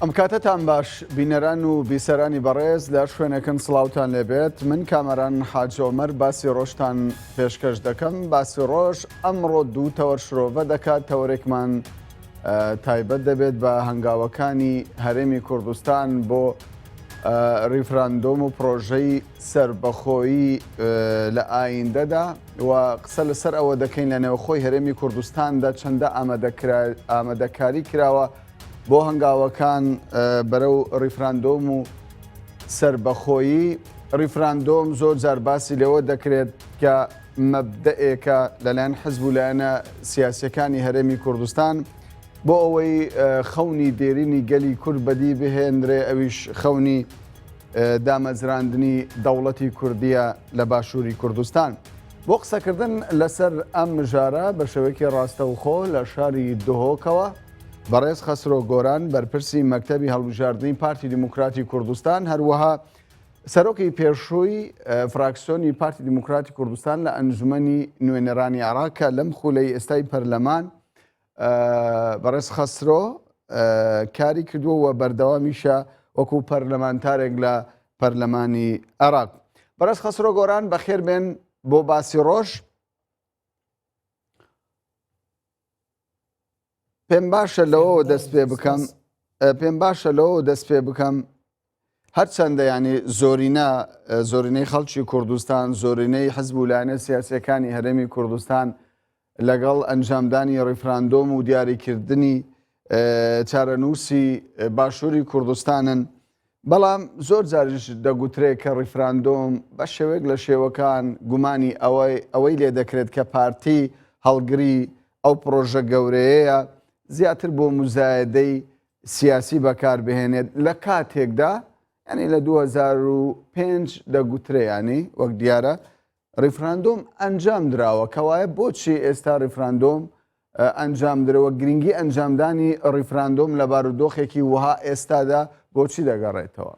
ئەم کاتەتان باش بینەران و بیسەرانی بەڕێز لە شوێنێکن سڵاوتان لێبێت من کامەران حاجی عومەر باسی ڕۆژتان پێشکەش دەکەم باسی ڕۆژ ئەمڕۆ دوو تەوەر شرۆڤە دەکات تەوەرێکمان تایبەت دەبێت بە هەنگاوەکانی هەرێمی کوردستان بۆ ڕیفراندۆم و پرۆژەی سەربەخۆیی لە ئایندەدا و قسە لەسەر ئەوە دەکەین لە نێوخۆی هەرێمی کوردستاندا چەندە ئامادەکاری کراوە بۆ هەنگاوەکان بەرەو ڕیفراندۆم و سەربەخۆیی. ڕیفراندۆم زۆر جار باسی لەوە دەکرێت کە مەبدەئێکە لەلایەن حزب و لایەنە سیاسیەکانی هەرێمی کوردستان بۆ ئەوەی خەونی دێرینی گەلی کورد بەدی بهێنرێ ئەویش خەونی دامەزراندنی دەوڵەتی کوردیە لە باشووری کوردستان. بۆ قسەکردن لەسەر ئەم مژارە بە شێوەیەکی ڕاستەوخۆ لە شاری دهۆکەوە بەڕێز خەسرۆ گۆران بەرپرسی مەکتەبی هەڵبژاردنی پارتی دیموکراتی کوردستان هەروەها سەرۆکی پێشووی فراکسیۆنی پارتی دیموکراتی کوردستان لە ئەنجومەنی نوێنەرانی عێراق کە لەم خولەی ئێستای پەرلەمان بەڕێز خەسرۆ کاری کردووە و بەردەوامیشە وەکو پەرلەمانتارێک لە پەرلەمانی عێراق. بەڕێز خەسرۆ گۆران بەخێر بێن بۆ باسی ڕۆژ. پێم باشە لەوەوە دەست پێ بکەم پێم باشە لەوەوە دەست پێ بکەم هەرچەندە ینی زۆرینە زۆرینەی خەڵکی کوردستان زۆرینەی حزب و لایەنە سیاسەکانی هەرێمی کوردستان لەگەڵ ئەنجامدانی ڕیفراندۆم و دیاریکردنی چارەنووسی باشووری کوردستانن بەڵام زۆر جاریش دەگوترێ کە ڕیفراندۆم بە شێوەیەک لە شێوەکان گومانی ئەوەی ئەوەی لێ دەکرێت کە پارتی هەڵگری ئەو پڕۆژە گەورەیەیە زیاتر بۆ موزایەدەی سیاسی بەکاربهێنێت لە کاتێکدا یانی لە 2005 دەگوترێ ینی وەک دیارە ڕیفراندۆم ئەنجام دراوە کەوایە بۆچی ئێستا ڕیفراندۆم ئەنجام درەوە گرنگی ئەنجامدانی ڕیفراندۆم لە بارودۆخێکی وەها ئێستادا بۆچی دەگەڕێتەوە؟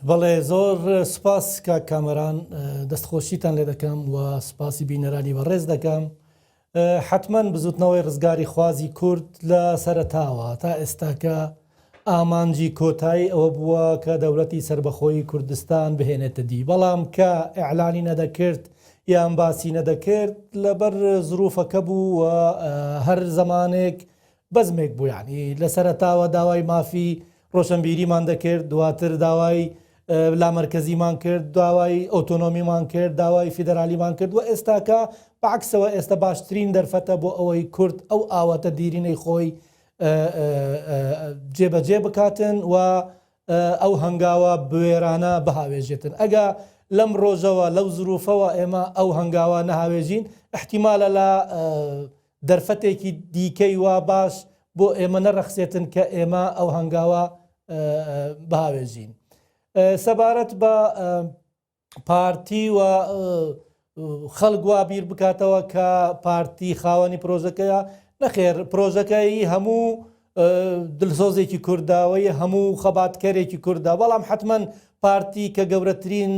بەڵێ زۆر سپاس کاک کامەران دەستخۆشیتان لێ دەکەم و سپاسی بینەرانی بەڕێز دەکەم. حەتمەن بزوتنەوەی ڕزگاری خوازی کورد لە سەرەتاوە تا ئێستاکە ئامانجی کۆتایی ئەوە بووە کە دەولەتی سەربەخۆی کوردستان بهێنێتە دی بەڵام کە ئیعلانی نەدەکرد یان باسی نەدەکرد لەبەر زروفەکە بوو و هەر زەمانێک بەزمێک بوو یانی لە سەرەتاوە داوای مافی ڕۆشنبیریمان دەکرد، دواتر داوای لامەرکەزیمان کرد، داوای ئۆتۆنۆمیمان کرد، داوای فیدرالیمان کرد و ئێستاکە بە عەکسەوە ئێستا باشترین دەرفەتە بۆ ئەوەی کورد ئەو ئاواتە دیرینەی خۆی جێبەجێ بکاتن و ئەو هەنگاوە بوێرانە بهاوێژێتن. ئەگە لەم ڕۆژەوە لەو زروفەوە ئێمە ئەو هەنگاوە نەهاوێژین ئیحتیمالە لە دەرفەتێکی دیکەی وا باش بۆ ئێمە نەڕەخسێتن کە ئێمە ئەو هەنگاوە بهاوێژین. سەبارەت بە پارتی و خەڵک وا بیر بکاتەوە کە پارتی خاوەنی پرۆژەکەیە نەخێر پرۆژەکەی هەموو دلسۆزێکی کورداوەی هەموو خەباتکەرێکی کووردا بەڵام حتمما پارتی کە گەورەترین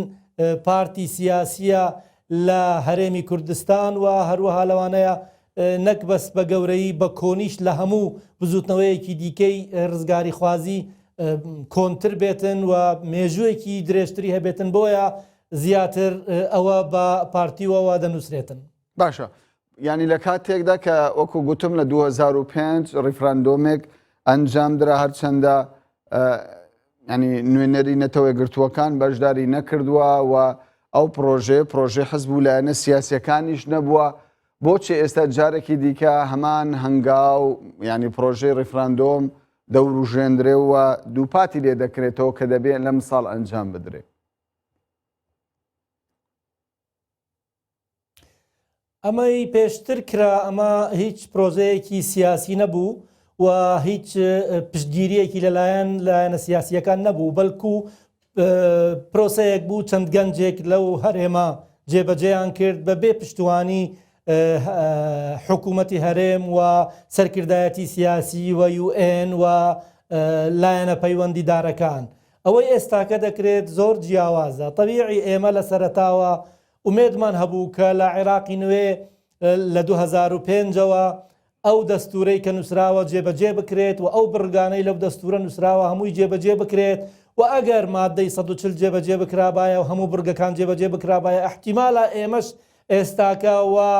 پارتی سیاسیە لە هەرێمی کوردستان و هەروەها لەوانەیە نەک بەس بە گەورەیی بە کۆنیش لە هەموو بزوتنەوەیەکی دیکەی ڕزگاریخوازی کۆنتر بێتن و مێژوویەکی درێژتری هەبێتن بۆیە زیاتر ئەوە بە پارتیوەوە دەنووسرێتن. باشە یانی لە کاتێکدا کە وەکو گوتم لە 2005 ڕیفراندۆمێک ئەنجام درا هەرچەندە ینی نوێنەری نەتەوە گرتووەکان بەشداری نەکردووە و ئەو پرۆژەیە پرۆژەی حزب و لایەنە سیاسەکانیش نەبووە بۆچی ئێستا جارێکی دیکە هەمان هەنگاو ینی پرۆژەی ڕیفراندۆم دەوروژێندرێ و دووپاتی لێ دەکرێتەوە کە دەبێت لەم ساڵ ئەنجام بدرێت. ئەمەی پێشتر کرا ئەمە هیچ پرۆژەیەکی سیاسی نەبوو و هیچ پشتگیریەکی لەلایەن لایەنە سیاسیەکان نەبوو بەڵکو پرۆسەیەک بوو چەند گەنجێک لەو هەرێمە جێبەجێیان کرد بە بێ پشتوانی حکوومەتی هەرێم و سەرکردایەتی سیاسی و یوئێن و لایەنە پەیوەندیدارەکان ئەوەی ئێستاکە دەکرێت زۆر جیاوازە تەبیعی ئێمە لە سەرەتاوە ئومێدمان هەبوو کە لە عێراقی نوێ. لە 2005 ەوە ئەو دەستوورەی کە نووسراوە جێبەجێ بکرێت و ئەو بڕگانەی لەو دەستوورە نووسراوە هەمووی جێبەجێ بکرێت و ئەگەر مادەی 140 جێبەجێ بکرابایە و هەموو بڕگەکان جێبەجێ بکرابایە ئیحتیمالە ئێمەش ئێستاکە وا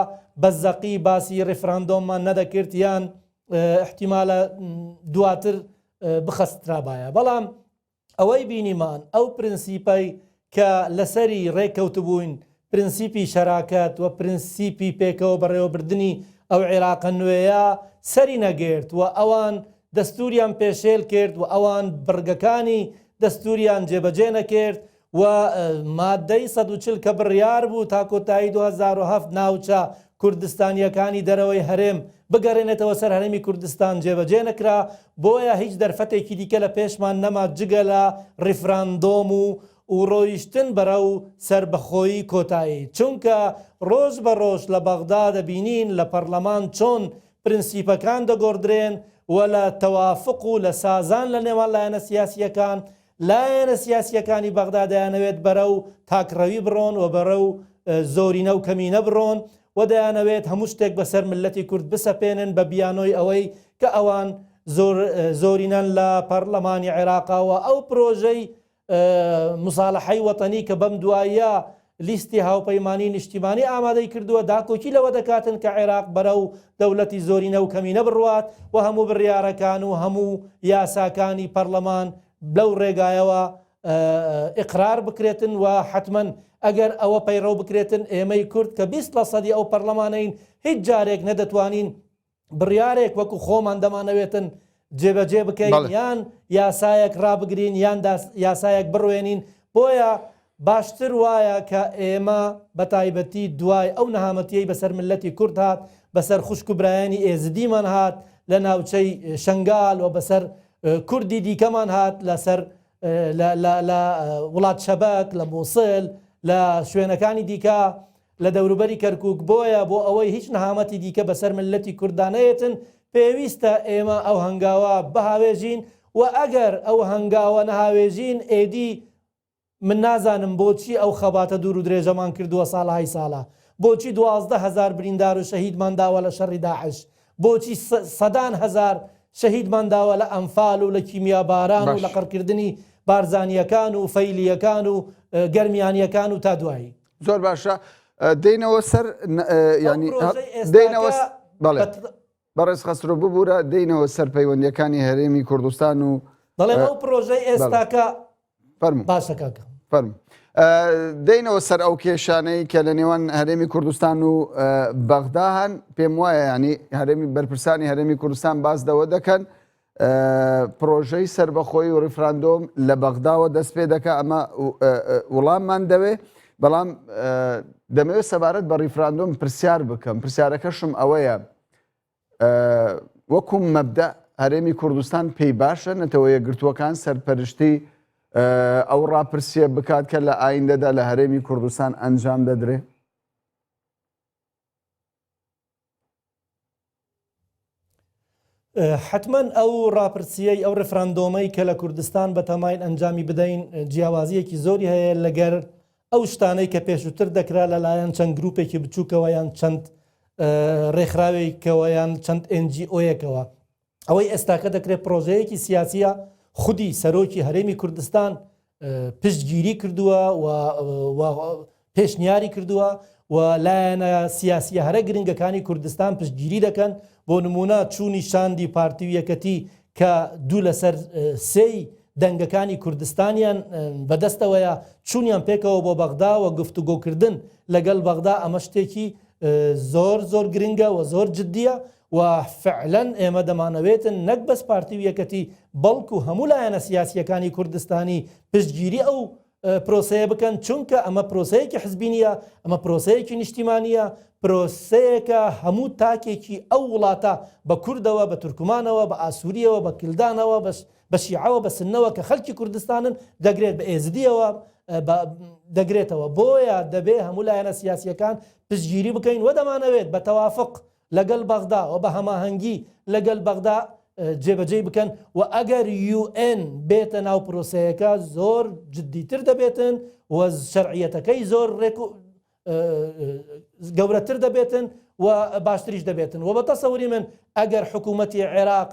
بە زەقی باسی ڕیفراندۆممان نەدەکرد یان ئیحتیمالە دواتر بخەسترابایە بەڵام ئەوەی بینیمان ئەو پرنسیپەی کە لەسەری ڕێککەوتبووین، پرنسیپی شەراکەت و پرنسیپی پێکەوە بەڕێوەبردنی ئەو عێراقە نوێیە سەری نەگرت و ئەوان دەستووریان پێشێل کرد و ئەوان بڕگەکانی دەستووریان جێبەجێ نەکرد و ماددەی 140 کە بڕیار بوو تا کۆتایی 2007 ناوچە کوردستانییەکانی دەرەوەی هەرێم بگەرێنێتەوە سەر هەرێمی کوردستان جێبەجێ نەکرا، بۆیە هیچ دەرفەتێکی دیکە لە پێشمان نەما جگە لە ڕیفراندۆم و و ڕۆیشتن بەرەو سەربەخۆیی کۆتایی، چونکە ڕۆژ بە ڕۆژ لە بەغدا دەبینین لە پەڕلەمان چۆن پرنسیپەکان دەگۆڕدرێن و لە تەوافق و لە سازان لە نێوان لایەنە سیاسییەکان لایەنە سیاسییەکانی بەغدا دەیانەوێت بەرەو تاکڕەوی بڕۆن و بەرەو زۆرینە و کەمینە بڕۆن و دەیانەوێت هەموو شتێک بەسەر مللەتی کورد بسەپێنن بە بیانۆی ئەوەی کە ئەوان زۆر زۆرینەن لە پەڕلەمانی عێراقا و ئەو پرۆژەی مساڵحەی وەتەنی کە بەم دواییە لیستی هاوپەیمانی نیشتیمانی ئامادەی کردووە داکۆکی لەوە دەکاتن کە عێراق بەرەو دەولەتی زۆرینە و کەمینە بڕوات و هەموو بڕیارەکان و هەموو یاساکانی پەڕلەمان لەو ڕێگایەوە ئیقرار بکرێتن و حەتمەن ئەگەر ئەوە پەیڕەو بکرێتن ئێمەی کورد کە 20 لە سەدی ئەو پەرلەمانەین هیچ جارێک نەدەتوانین بڕیارێک وەکو خۆمان دەمانەوێتن جێبەجێ بکەین یان یاسایەک ڕابگرین یان یاسایەک بڕوێنین بۆیە باشتر وایە کە ئێمە بە تایبەتی دوای ئەو نەهامەتیەی بەسەر ملەتی کورد هات بەسەر خوشک و برایانی ئێزدیمان هات لە ناوچەی شنگال و بەسەر کوردی دیکەمان هات لەسەر لە وڵات شەبەک لە مووسل لە شوێنەکانی دیکە لە دەوروبەری کەرکوک بۆیە بۆ ئەوەی هیچ نەهامەتی دیکە بەسەر مللەتی کورددا نەیەتن پێویستە ئێمە ئەو هەنگاوە بهاوێژین و ئەگەر ئەو هەنگاوە نەهاوێژین ئێدی من نازانم بۆچی ئەو خەباتە دوور و درێژەمان کردووە ساڵەهای ساڵە بۆچی 12 هەزار بریندار و شەهیدمان داوە لە شەڕی داعش بۆچی سەدان هەزار شەهیدمان داوە لە ئەنفال و لە کیمیاباران و لە قڕکردنی بارزانییەکان و فەیلییەکان و گەرمیانییەکان و تا دوایی. زۆر باشە دێنەوە سەر ینی دێنەوە بەڵێ بەڕێز خەسرۆ ببوورە دێنەوە سەر پەیوەندیەکانی هەرێمی کوردستان و بەڵێ ئەو پرۆژەی ئێستاکە فەرموو باشە کاکە فەرموو دێنەوە سەر ئەو کێشانەی کە لە نێوان هەرێمی کوردستان و بەغدا هەن پێم وایە ینی هەرێمی بەرپرسانی هەرێمی کوردستان باس دەوە دەکەن پرۆژەی سربەخۆی و ڕیفراندۆم لە بەغداوە دەست پێ دەکە ئەمە وڵاممان دەوێ بەڵام دەمەوێت سەبارەت بە ڕیفراندۆم پرسیار بکەم پرسیارەکەشم ئەوەیە وەکو مەبدە هەرێمی کوردستان پێی باشە نەتەوە یەکگرتووەکان سەرپەرشتی ئەو ڕاپرسیە بکات کە لە ئایندەدا لە هەرێمی کوردستان ئەنجام دەدرێ؟ حتمما ئەو ڕاپرسیەی ئەو ڕفراندۆمەی کە لە کوردستان بەتەماین ئەنجامی بدەین جیاوازیەکی زۆری هەیە لەگەر ئەو شتانەی کە پێشووتر دەکرا لەلایەن چەند گروپێکی بچووکەوە یان چەند ڕێکخراوێکەوە یان چەند NGO یەکەوە ئەوەی ئێستاکە دەکرێت پرۆژەیەکی سیاسیە خودی سەرۆکی هەرێمی کوردستان پشتگیری کردووە و پێشنیاری کردووە و لایەنە سیاسیە هەرە گرنگەکانی کوردستان پشتگیری دەکەن بۆ نمونە چوونی شاندی پارتی و یەکەتی کە دوو لەسەر سێی دەنگەکانی کوردستانیان بەدەستەوەیە چوونیان پێکەوە بۆ بەغدا و گفتوگۆکردن لەگەڵ بەغدا ئەمە شتێکی زۆر زۆر گرنگە و زۆر جدیە و فعلەن ئێمە دەمانەوێتن نەک بەس پارتی و یەکەتی بەڵکو هەموو لایەنە سیاسیەکانی کوردستانی پشتگیری ئەو پرۆسەیە بکەن چونکە ئەمە پرۆسەیەکی حزبی نییە ئەمە پرۆسەیەکی نیشتیمانیە پرۆسەیەکە هەموو تاکێکی ئەو وڵاتە بە کوردەوە بە تورکمانەوە بە ئاسووریەوە بە کلدانەوە بە شیعەوە بە سنەوە کە خەلکی کوردستانن دەگرێت بە ئێزدیەوە دەگرێتەوە بۆیە دەبێ هەموو لایەنە سیاسیەکان پشتگیری بکەین و دەمانەوێت بە تەوافق لەگەل بەغدا و بە هەماهەنگی لەگەل بەغدا جێبەجێی بکەن و ئەگەر UN بێتە ناو پرۆسەیەکە زۆر جدیتر دەبێتن و شەرعیەتەکەی زۆر ڕێک و گەورەتر دەبێتن. و باشتریش دەبێتن و بە تەسەوری من ئەگەر حکوومەتی عێراق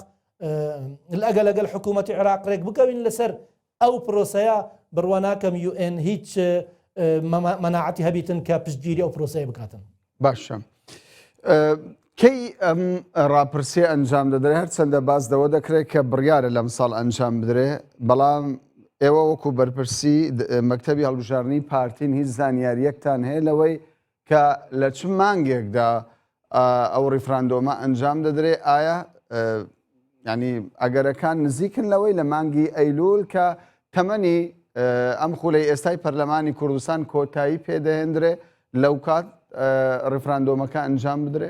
ئەگەر لەگەل حکوومەتی عێراق ڕێک بکەوین لەسەر ئەو پرۆسەیە بڕوا ناکەم UN هیچ مەناعەتی هەبیتن کە پشتگیری ئەو پرۆسەیە بکاتن. باشە کەی ئەم ڕاپرسیە ئەنجام دەدرێت هەرچەندە باس لەوە دەکرێت کە بڕیارە لەم ساڵ ئەنجام بدرێ بەڵام ئێوە وەکو بەرپرسی مەکتەبی هەڵبژاردنی پارتین هیچ زانیاریەکتان هەیە لەوەی کە لە چ مانگێکدا ئەو ڕیفراندۆمە ئەنجام دەدرێ ئایا ینی ئەگەرەکان نزیکن لەوەی لە مانگی ئەیلول کە تەمەنی ئەم خولەی ئێستای پەرلەمانی کوردستان کۆتایی پێدەهێندرێ لەو کات ڕیفراندۆمەکە ئەنجام بدرێ؟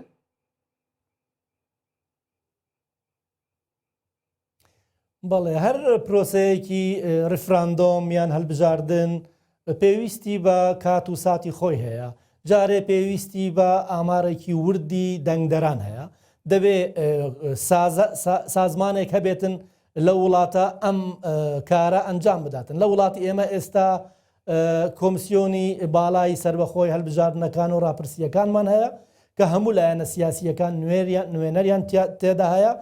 بەڵێ هەر پرۆسەیەکی ڕیفراندۆم یان هەلبژاردن پێویستی بە کات و ساتی خۆی هەیە جارێ پێویستی بە ئامارێکی وردی دەنگدەران هەیە دەبێ سازمانێک هەبێتن لە وڵاتە ئەم کارە ئەنجام بداتن لە وڵاتی ئێمە ئێستا کۆمسیۆنی باڵای سەربەخۆی هەلبژاردنەکان و ڕاپرسییەکانمان هەیە کە هەموو لایەنە سیاسییەکان نوێنەریان تێدا هەیە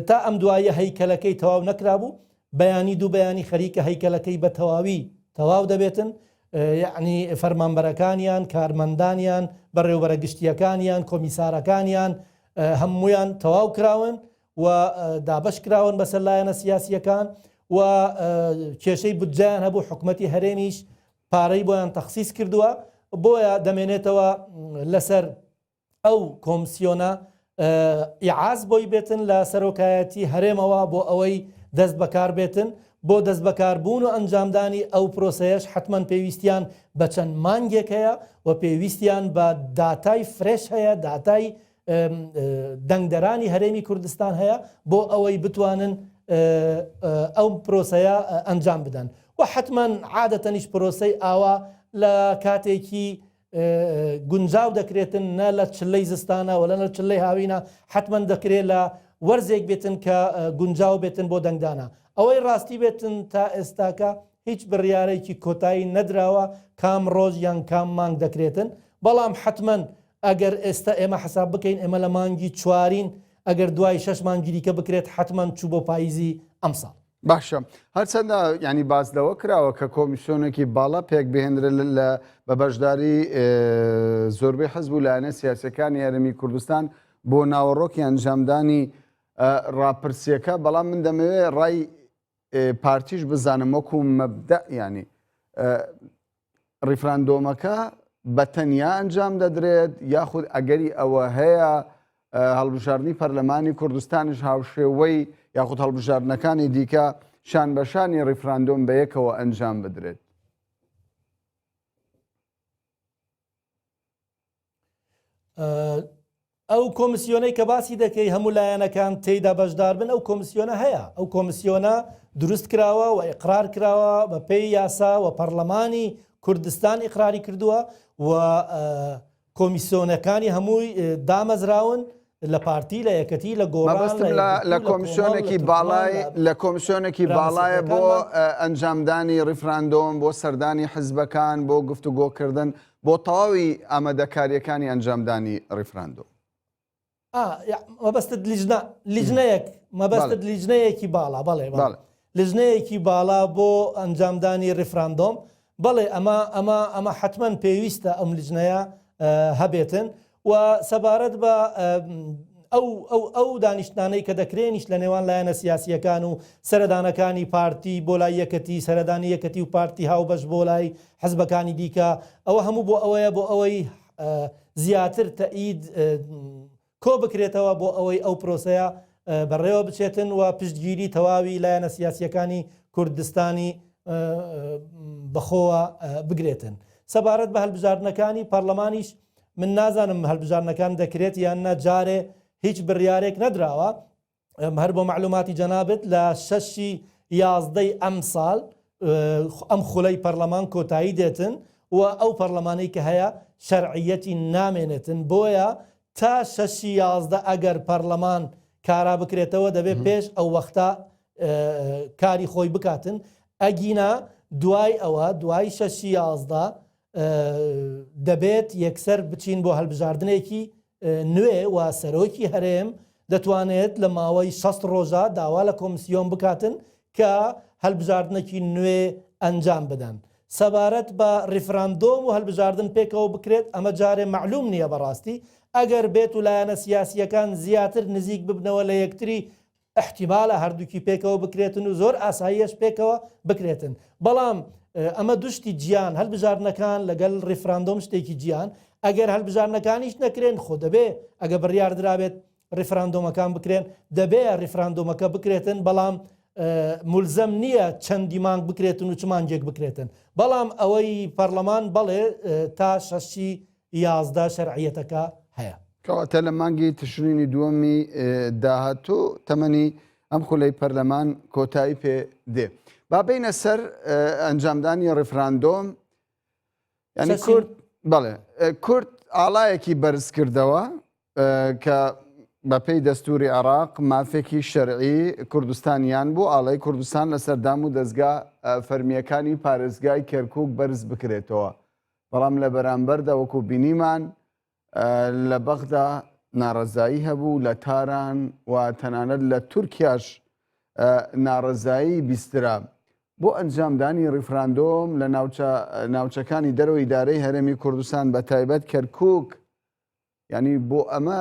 تا ئەم دواییە هەیکەلەکەی تەواو نەکرابوو بەیانی دوو بەیانی خەریکە هەیکەلەکەی بە تەواوی تەواو دەبێتن یعنی فەرمانبەرەکانیان کارمەندانیان بەڕێوبەرە گشتیەکانیان کۆمیسارەکانیان هەمویان تەواو کراون و دابەش کراون بەسەر لایەنە سیاسییەکان و کێشەی بودجەیان هەبوو حکومەتی هەرێمیش پارەی بۆیان تەخسیس کردووە بۆیە دەمێنێتەوە لەسەر ئەو کۆمسیۆنە ئیعاز بۆی بێتن لە سەرۆکایەتی هەرێمەوە بۆ ئەوەی دەست بەکار بێتن بۆ دەست بەکاربوون و ئەنجامدانی ئەو پرۆسەیەش حتمما پێویستیان بە چەند مانگێک هەیە و پێویستیان بە داتای fresh هەیە داتای دەنگدەرانی هەرێمی کوردستان هەیە بۆ ئەوەی بتوانن ئەو پرۆسەیە ئەنجام بدەن و حتمما عادەتەنیش پرۆسەی ئاوا لە کاتێکی گونجاو دەکرێتن نە لە چلەی زستانە وە لە چلەی هاوینە حتمما دەکرێت لە وەرزێک بێتن کە گونجاو بێتن بۆ دەنگدانە ئەوەی ڕاستی بێتن تا ئێستاکە هیچ بڕیارێکی کۆتایی نەدراوە کام ڕۆژ یان کام مانگ دەکرێتن بەڵام حتمما ئەگەر ئێستا ئێمە حەساب بکەین ئێمە لە مانگی چوارین ئەگەر دوای شەش مانگی دیکە بکرێت حەتمەن چوو بۆ پاییزی ئەمساڵ. باشە هەرچەندە ینی باس لەوە کراوە کە کۆمیسیۆنێکی باڵا پێک بهێنرێت لە بە بەشداری زۆربەی حزب و لایەنە سیاسەکانی هەرێمی کوردستان بۆ ناوەڕۆکی ئەنجامدانی ڕاپرسیەکە بەڵام من دەمەوێت ڕای پارتیش بزانم وەکو مەبدە ینی ڕیفراندۆمەکە بە تەنیا ئەنجام دەدرێت یاخود ئەگەری ئەوە هەیە هەڵبژاردنی پەرلەمانی کوردستانیش هاوشێوەی یاخود هەڵبژاردنەکانی دیکە شان بە شانی ڕیفراندۆم بەیەکەوە ئەنجام بدرێت؟ ئەو کۆمسیۆنەی کە باسی دەکەی هەموو لایەنەکان تێیدا بەشدار بن ئەو کۆمسیۆنە هەیە ئەو کۆمسیۆنە دروست کراوە و ئیقرار کراوە بە پێی یاسا و پەرلەمانی کوردستان ئیقراری کردووە و کۆمیسیۆنەکانی هەمووی دامەزراون لە پارتی لە یەکەتی لە گۆڕان مەبەستم لە لە یەکگرتوو لە کۆمەڵ لە کۆمسیۆنێکی تورکمان باڵای لە لە کۆمسیۆنێکی برا باڵایە بۆ مەسیحیەکانمان ئەنجامدانی ڕیفراندۆم بۆ سەردانی حزبەکان بۆ گفتوگۆکردن بۆ تەواوی ئامادەکارییەکانی ئەنجامدانی ڕیفراندۆم. ئا مەبەستت لیژنە لیژنەیەک مەبەستت لیژنەیەکی باڵا بەڵێ بەڵێ لیژنەیەکی باڵا بۆ ئەنجامدانی ڕیفراندۆم بەڵێ ئەمە ئەمە ئەمە حتمما پێویستە ئەم لیژنەیە هەبێتن و سەبارەت بە ئەو ئەو ئەو دانیشتنانەی کە دەکرێنیش لە نێوان لایەنە سیاسییەکان و سەردانەکانی پارتی بۆ لای یەکەتی، سەردانی یەکەتی و پارتی هاوبەش بۆ لای حزبەکانی دیکە، ئەوە هەموو بۆ ئەوەیە بۆ ئەوەی زیاتر تەئید کۆ بکرێتەوە بۆ ئەوەی ئەو پرۆسەیە بەڕێوە بچێتن و پشتگیری تەواوی لایەنە سیاسییەکانی کوردستانی بەخۆوە بگرێتن. سەبارەت بە هەلبژاردنەکانی پەڕلەمانیش من نازانم هەلبژاردنەکان دەکرێت یان نا جارێ هیچ بڕیارێک نەدراوە هەر بۆ مەعلوماتی جەنابت لە شەشی یازدەی ئەمساڵ ئەم خولەی پەرلەمان کۆتایی دێتن و ئەو پەرلەمانەی کە هەیە شەرعیەتی نامێنێتن بۆیە تا شەشی 11 ئەگەر پەرلەمان کارا بکرێتەوە دەبێت پێش ئەو وەختە کاری خۆی بکاتن ئەگینا دوای ئەوە دوای شەشی 11 دەبێت یەکسەر بچین بۆ هەلبژاردنێکی نوێ و سەرۆکی هەرێم دەتوانێت لە ماوەی 60 ڕۆژە داوا لە کۆمسیۆن بکاتن کە هەلبژاردنێکی نوێ ئەنجام بدەن. سەبارەت بە ڕیفراندۆم و هەلبژاردن پێکەوە بکرێت ئەمە جارێ مەعلوم نییە بەڕاستی ئەگەر بێت و لایەنە سیاسییەکان زیاتر نزیک ببنەوە لە یەکتری ئیحتیمالە هەردووکی پێکەوە بکرێتن و زۆر ئاساییەش پێکەوە بکرێتن بەڵام ئەمە دوشتی جیان هەلبژاردنەکان لەگەل ڕیفراندۆم شتێکی جیان ئەگەر هەلبژاردنەکانیش نەکرێن خۆ دەبێ ئەگە بڕیار درابێت ڕیفراندۆمەکان بکرێن دەبێ ڕیفراندۆمەکە بکرێتن بەڵام ملزەم نییە چەندی مانگ بکرێتن و چ مانگێک بکرێتن بەڵام ئەوەی پەرلەمان بەڵێ تا شەشی 11 شەرعیەتەکە هەیە. کەواتە لە مانگی تشرینی دووەمی داهاتوو تەمەنی ئەم خولەی پەرلەمان کۆتایی پێ دێ. با بینە سەر ئەنجامدانی ڕیفراندۆم ینی کورد بەڵێ کورد ئاڵایەکی بەرز کردەوە کە بەپێی دەستوری عێراق مافێکی شەرعی کوردستانیان بوو ئاڵای کوردستان لەسەر دام و دەزگا فەرمییەکانی پارێزگای کەرکوک بەرز بکرێتەوە بەڵام لە بەرامبەردا وەکو بینیمان لە بەغدا ناڕەزایی هەبوو لە تاران و تەنانەت لە تورکیاش ناڕەزایی بیسترا بۆ ئەنجامدانی ڕیفراندۆم لە ناوچەکانی دەرەوەی ئیدارەی هەرێمی کوردستان بە تایبەت کەرکک یانی بۆ ئەمە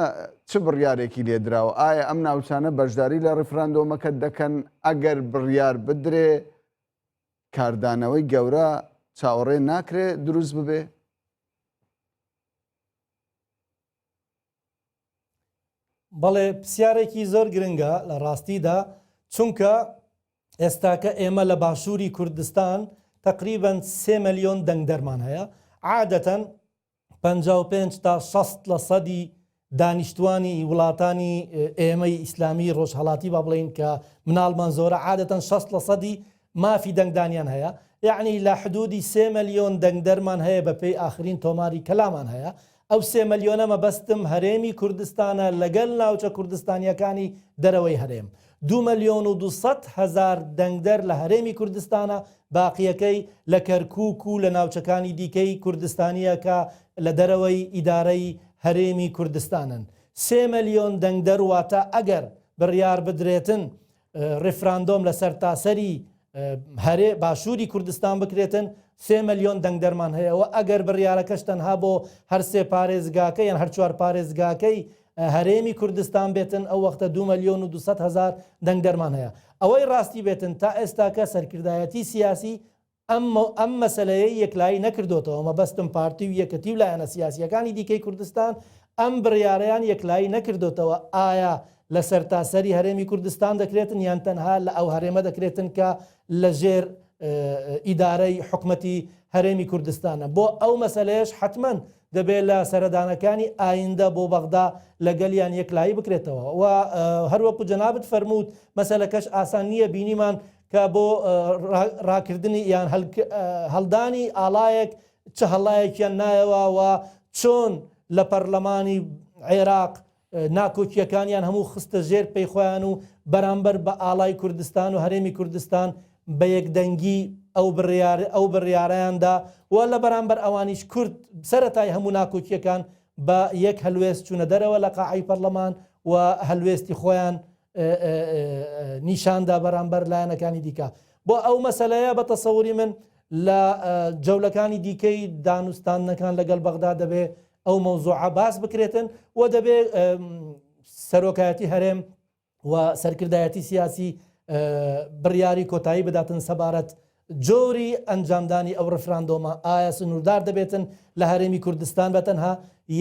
چ بڕیارێکی لێدراوە؟ ئایا ئەم ناوچانە بەشداری لە ڕیفراندۆمەکە دەکەن؟ ئەگەر بڕیار بدرێ کاردانەوەی گەورە چاوەڕێ ناکرێ دروست ببێ؟ بەڵێ پرسیارێکی زۆر گرنگە لە ڕاستیدا چونکە ئێستاکە ئێمە لە باشووری کوردستان تقریبا سێ ملیۆن دەنگدەرمان هەیە عادەتەن 55 تا 60 لە سەدی دانیشتوانی وڵاتانی ئێمەی ئیسلامی ڕۆژهەڵاتی با بڵێین کە مناڵمان زۆرە عادەتەن 60 لە سەدی مافی دەنگدانیان هەیە یەعنی لە حدودی سێ مەلیۆن دەنگدەرمان هەیە بە پێی ئاخرین تۆماری کەلامان هەیە ئەو سێ مەلیۆنە مەبەستم هەرێمی کوردستانە لەگەل ناوچە کوردستانیەکانی دەرەوەی هەرێم 2,200,000 دەنگدەر لە هەرێمی کوردستانە باقیەکەی لە کەرکوک و لە ناوچەکانی دیکەی کوردستانیە کە لە دەرەوەی ئیدارەی هەرێمی کوردستانن سێ مەلیۆن دەنگدەر واتە ئەگەر بڕیار بدرێتن ڕیفراندۆم لە سەرتاسەری هەرێ باشووری کوردستان بکرێتن سێ ملیۆن دەنگدەرمان هەیە و ئەگەر بڕیارەکەش تەنها بۆ هەر سێ پارێزگاکە یان هەر چوار پارێزگاکەی هەرێمی کوردستان بێتن ئەو وەختە 2 ملیۆن و 200 هزار دەنگدەرمان هەیە ئەوەی ڕاستی بێتن تا ئێستاکە سەرکردایەتی سیاسی ئەم ئەم مەسەلەیەی یەکلایی نەکردۆتەوە، مەبەستم پارتی و یەکەتی و لایەنە سیاسییەکانی دیکەی کوردستان ئەم بڕیارەیان یەکلایی نەکردۆتەوە ئایا لە سەرتاسەری هەرێمی کوردستان دەکرێتن یان تەنها لە ئەو هەرێمە دەکرێتن کە لە ژێر ئیدارەی حکومەتی هەرێمی کوردستانە. بۆ ئەو مەسەلەیەش حەتمەن دەبێت لە سەردانەکانی ئایندە بۆ بەغدا لەگەلیان یەکلایی بکرێتەوە و هەروەکو جەنابت فەرمووت مەسەلەکەش ئاسان نییە بینیمان کە بۆ ڕاکردنی یان هەڵدانی ئاڵایەک چ هەڵایەکیان نایەوە و چۆن لە پەرلەمانی عێراق ناکۆکیەکانیان هەموو خستە ژێر پێی خۆیان و بەرامبەر بە ئاڵای کوردستان و هەرێمی کوردستان بە یەکدەنگی ئەو بڕیار ئەو بڕیارەیاندا و لە بەرامبەر ئەوانیش کورد سەرەتای هەموو ناکۆکیەکان بە یەک هەلوێست چوونە دەرەوە لە قاعەی پەرلەمان و هەلوێستی خۆیان نیشاندا بەرامبەر لایەنەکانی دیکە بۆ ئەو مەسەلەیە بە تەسەوری من لە جەولەکانی دیکەی دانوستاندنەکان لەگەڵ بەغدا دەبێ ئەو مەوزوعە باس بکرێتن و دەبێ سەرۆکایەتی هەرێم و سەرکردایەتی سیاسی بڕیاری کۆتایی بداتن سەبارەت جۆری ئەنجامدانی ئەو ڕفراندۆمە ئایا سنووردار دەبێتن لە هەرێمی کوردستان بە تەنها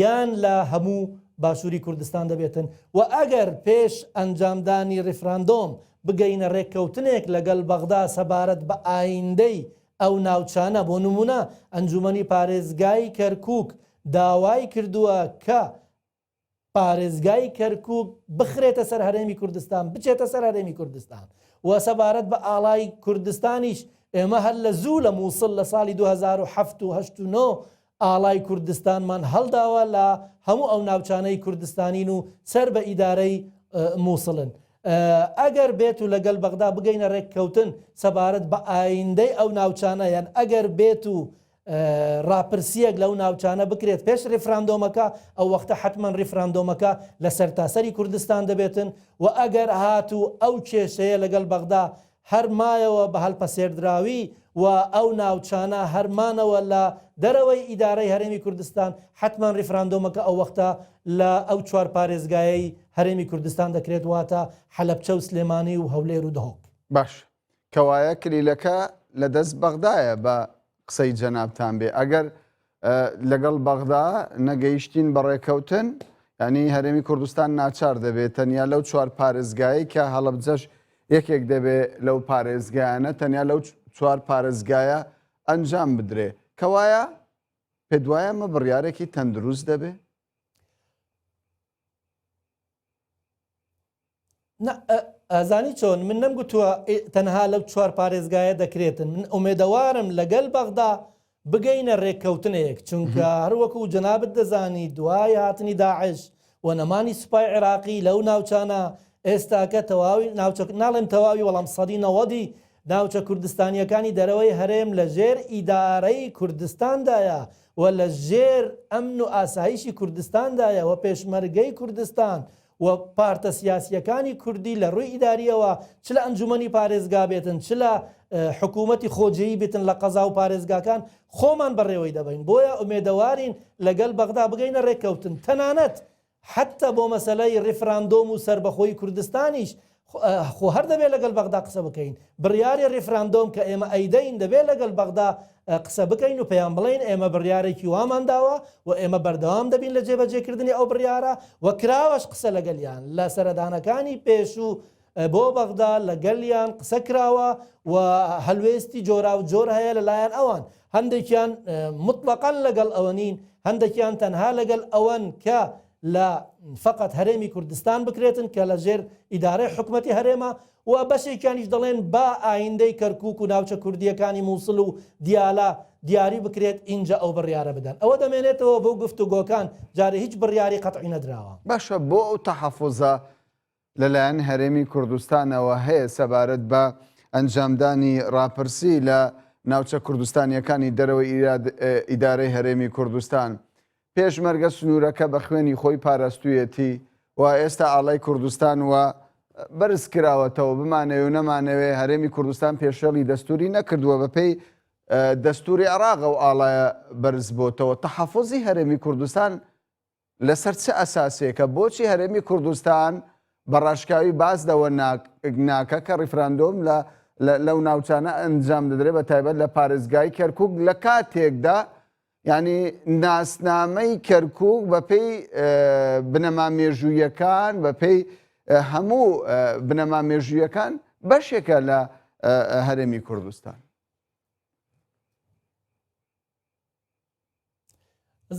یان لە هەموو باشووری کوردستان دەبێتن و ئەگەر پێش ئەنجامدانی ڕیفراندۆم بگەینە ڕێککەوتنێک لەگەڵ بەغدا سەبارەت بە ئایندەی ئەو ناوچانە بۆ نموونە ئەنجوومەنی پارێزگای کەرکووک داوای کردووە کە پارێزگای کەرکوک بخرێتە سەر هەرێمی کوردستان بچێتە سەر هەرێمی کوردستان و سەبارەت بە ئاڵای کوردستانیش ئێمە هەر لە زوو لە مووسڵ لە ساڵی 2007 و 8 و 9 ئاڵای کوردستانمان هەڵداوە لە هەموو ئەو ناوچانەی کوردستانین و سەر بە ئیدارەی مووسڵن. ئەگەر بێت و لەگەل بەغدا بگەینە رێککەوتن سەبارەت بە ئایندەی ئەو ناوچانە یان ئەگەر بێت و. ڕاپرسیەک لەو ناوچانە بکرێت پێش ڕیفراندۆمەکە، ئەو وەختە حەتمەن ڕیفراندۆمەکە لە سەرتاسەری کوردستان دەبێتن و ئەگەر هاتوو ئەو کێشەیە لەگەڵ بەغدا هەر مایەوە بە هەڵپەسێردراوی و ئەو ناوچانە هەر مانەوە لە دەرەوەی ئیدارەی هەرێمی کوردستان، حەتمەن ڕیفراندۆمەکە ئەو وەختە لە ئەو چوار پارێزگایەی هەرێمی کوردستان دەکرێت واتە حەلەبچە و سلێمانی و هەولێر و دهۆک. باش کەوایە کلیلەکە لە دەست بەغدایە بە قسەی جەنابتان بێ ئەگەر لەگەڵ بەغدا نەگەیشتین بە ڕێکەوتن ینی هەرێمی کوردستان ناچار دەبێت تەنیا لەو چوار پارێزگایی کە هەڵەبجەش یەکێک دەبێ لەو پارێزگایانە تەنیا لەو چوار پارێزگایە ئەنجام بدرێ کەوایە پێدوایە مە بڕیارێکی تەندروست دەبێ؟ ئەزانی چۆن من نەمگوتووە تەنها لەو چوار پارێزگایە دەکرێتن من ئومێدەوارم لەگەل بەغدا بگەینە رێککەوتنێک چونکە هەروەکو جەنابت دەزانی دوای هاتنی داعش و نەمانی سوپای عێراقی لەو ناوچانە ئێستاکە تەواوی ناوچە ناڵێم تەواوی وەڵام سەدی نەوەدی ناوچە کوردستانیەکانی دەرەوەی هەرێم لە ژێر ئیدارەی کوردستاندایە و لە ژێر ئەمن و ئاسایشی کوردستاندایە و پێشمەرگەی کوردستان و پارتە سیاسییەکانی کوردی لە ڕووی ئیدارییەوە چ لە ئەنجومەنی پارێزگا بێتن چ لە حکوومەتی خۆجێی بێتن لە قەزا و پارێزگاکان خۆمان بەڕێوەی دەبەین بۆیە ئومێدەوارین لەگەل بەغدا بگەینە ڕێککەوتن تەنانەت حەتتا بۆ مەسەلەی ڕیفراندۆم و سەربەخۆیی کوردستانیش خۆ هەر دەبێت لەگەل بەغدا قسە بکەین بڕیاری ڕیفراندۆم کە ئێمە ئەیدەین دەبێت لەگەل بەغدا قسە بکەین و پێیان بڵێین ئێمە بڕیارێکی وامان داوە و ئێمە بەردەوام دەبین لە جێبەجێکردنی ئەو بڕیارە و کراوەش قسە لەگەلیان لە سەردانەکانی پێشوو بۆ بەغدا لەگەلیان قسە کراوە و هەلوێستی جۆرا و جۆر هەیە لەلایەن ئەوان هەندێکیان مطلقا لەگەڵ ئەوە نین هەندێکیان تەنها لەگەل ئەوەن کە لە فقط هەرێمی کوردستان بکرێتن کە لە ژێر ئیدارەی حکومەتی هەرێمە و بەشێکیانیش دەڵێن با ئایندەی کەرکوک و ناوچە کوردییەکانی موسڵ و دیالە دیاری بکرێت ئینجا ئەو بڕیارە بدەن. ئەوە دەمێنێتەوە بۆ گفتوگۆکان، جارێ هیچ بڕیاری قەتعی نەدراوە. باشە بۆ ئەو تەحەفوزە لەلایەن هەرێمی کوردستانەوە هەیە سەبارەت بە ئەنجامدانی ڕاپرسی لە ناوچە کوردستانییەکانی دەرەوەی ئیدارەی هەرێمی کوردستان؟ پێشمەرگە سنوورەکە بە خوێنی خۆی پاراستوویەتی و ئێستا ئاڵای کوردستان و بەرز کراوەتەوە، بمانەوێ و نەمانەوێ هەرێمی کوردستان پێشێڵی دەستووری نەکردووە، بەپێی دەستووری عێراق ئەو ئاڵایە بەرز بۆتەوە، تەحەفوزی هەرێمی کوردستان لەسەر چ ئەساسێکە؟ بۆچی هەرێمی کوردستان بە ڕاشکاوی باس لەوە ناکە کە ڕیفراندۆم لە لەو ناوچانە ئەنجام دەدرێت بە تایبەت لە پارێزگای کەرکک لە کاتێکدا یانی ناسنامەی کەرکوک بەپێی بنەما مێژوویەکان بەپێی هەموو بنەما مێژوویەکان بەشێکە لە هەرێمی کوردستان.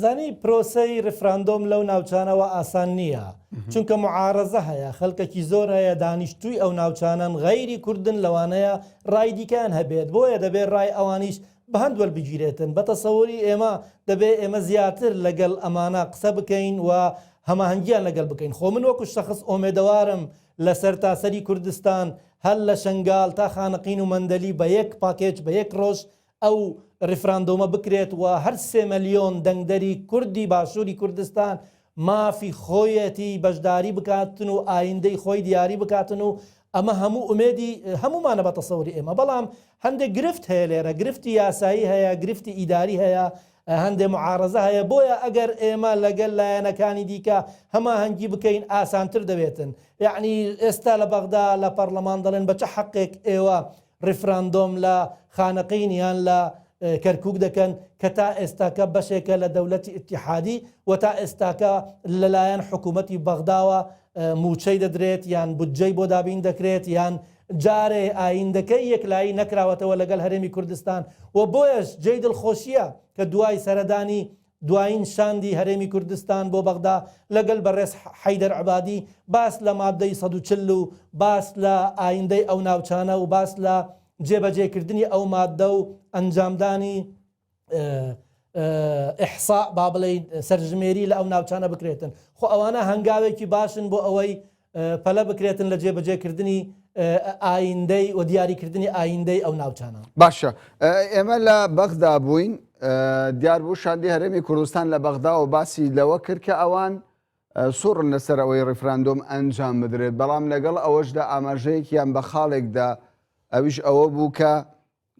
زانی پرۆسەی ڕفراندۆم لەو ناوچانەوە ئاسان نییە چونکە معارەزە هەیە خەڵکێکی زۆر هەیە دانیشتووی ئەو ناوچانەن غەیری کوردن لەوانەیە ڕای دیکەیان هەبێت بۆیە دەبێت ڕای ئەوانیش بە هەند وەربگیرێتن. بە تەسەوری ئێمە دەبێ ئێمە زیاتر لەگەل ئەمانە قسە بکەین و هەماهەنگیان لەگەل بکەین. خۆ من وەکو شەخس ئۆمێدەوارم لە سەرتاسەری کوردستان هەر لە شەنگال تا خانەقین و مەندەلی بە یەک پاکێج بە یەک ڕۆژ ئەو ڕیفراندۆمە بکرێت و هەر سێ مەلیۆن دەنگدەری کوردی باشووری کوردستان مافی خۆیەتی بەشداری بکاتن و ئایندەی خۆی دیاری بکاتن و ئەمە هەموو ئومێدی هەموومانە بە تەسەوری ئێمە، بەڵام هەندێک گرفت هەیە لێرە، گرفتی یاسایی هەیە، گرفتی ئیداری هەیە، هەندێ معارەزە هەیە، بۆیە ئەگەر ئێمە لەگەل لایەنەکانی دیکە هەماهەنگی بکەین ئاسانتر دەبێتن. یەعنی ئێستا لە بەغدا لە پەڕلەمان دەڵێن بە چ حەقێک ئێوە ڕیفراندۆم لە خانەقین یان لە کەرکوک دەکەن کە تا ئێستاکە بەشێکە لە دەولەتی ئیتیحادی و تا ئێستاکە لەلایەن حکوومەتی بەغداوە مووچەی دەدرێت یان بودجەی بۆ دابین دەکرێت یان جارێ ئایندەکەی یەکلایی نەکراوەتەوە لەگەڵ هەرێمی کوردستان و بۆیەش جێی دڵخۆشییە کە دوای سەردانی دوایین شاندی هەرێمی کوردستان بۆ بەغدا لەگەل بەڕێز حەیدەر عەبادی باس لە ماددەی 140 و باس لە ئایندەی ئەو ناوچانە و باس لە جێبەجێکردنی ئەو ماددە و ئەنجامدانی ئیحسا با بڵێین سەرژمێری لە ئەو ناوچانە بکرێتن خۆ ئەوانە هەنگاوێکی باشن بۆ ئەوەی پەلە بکرێتن لە جێبەجێکردنی ئایندەی و دیاریکردنی ئایندەی ئەو ناوچانە. باشە ئێمە لە بەغدا بووین دیار بوو شاندی هەرێمی کوردستان لە بەغداوە باسی لەوە کرد کە ئەوان سوڕن لەسەر ئەوەی ڕیفراندۆم ئەنجام بدرێت بەڵام لەگەڵ ئەوەشدا ئاماژەیەکیان بە خاڵێکدا ئەویش ئەوە بوو کە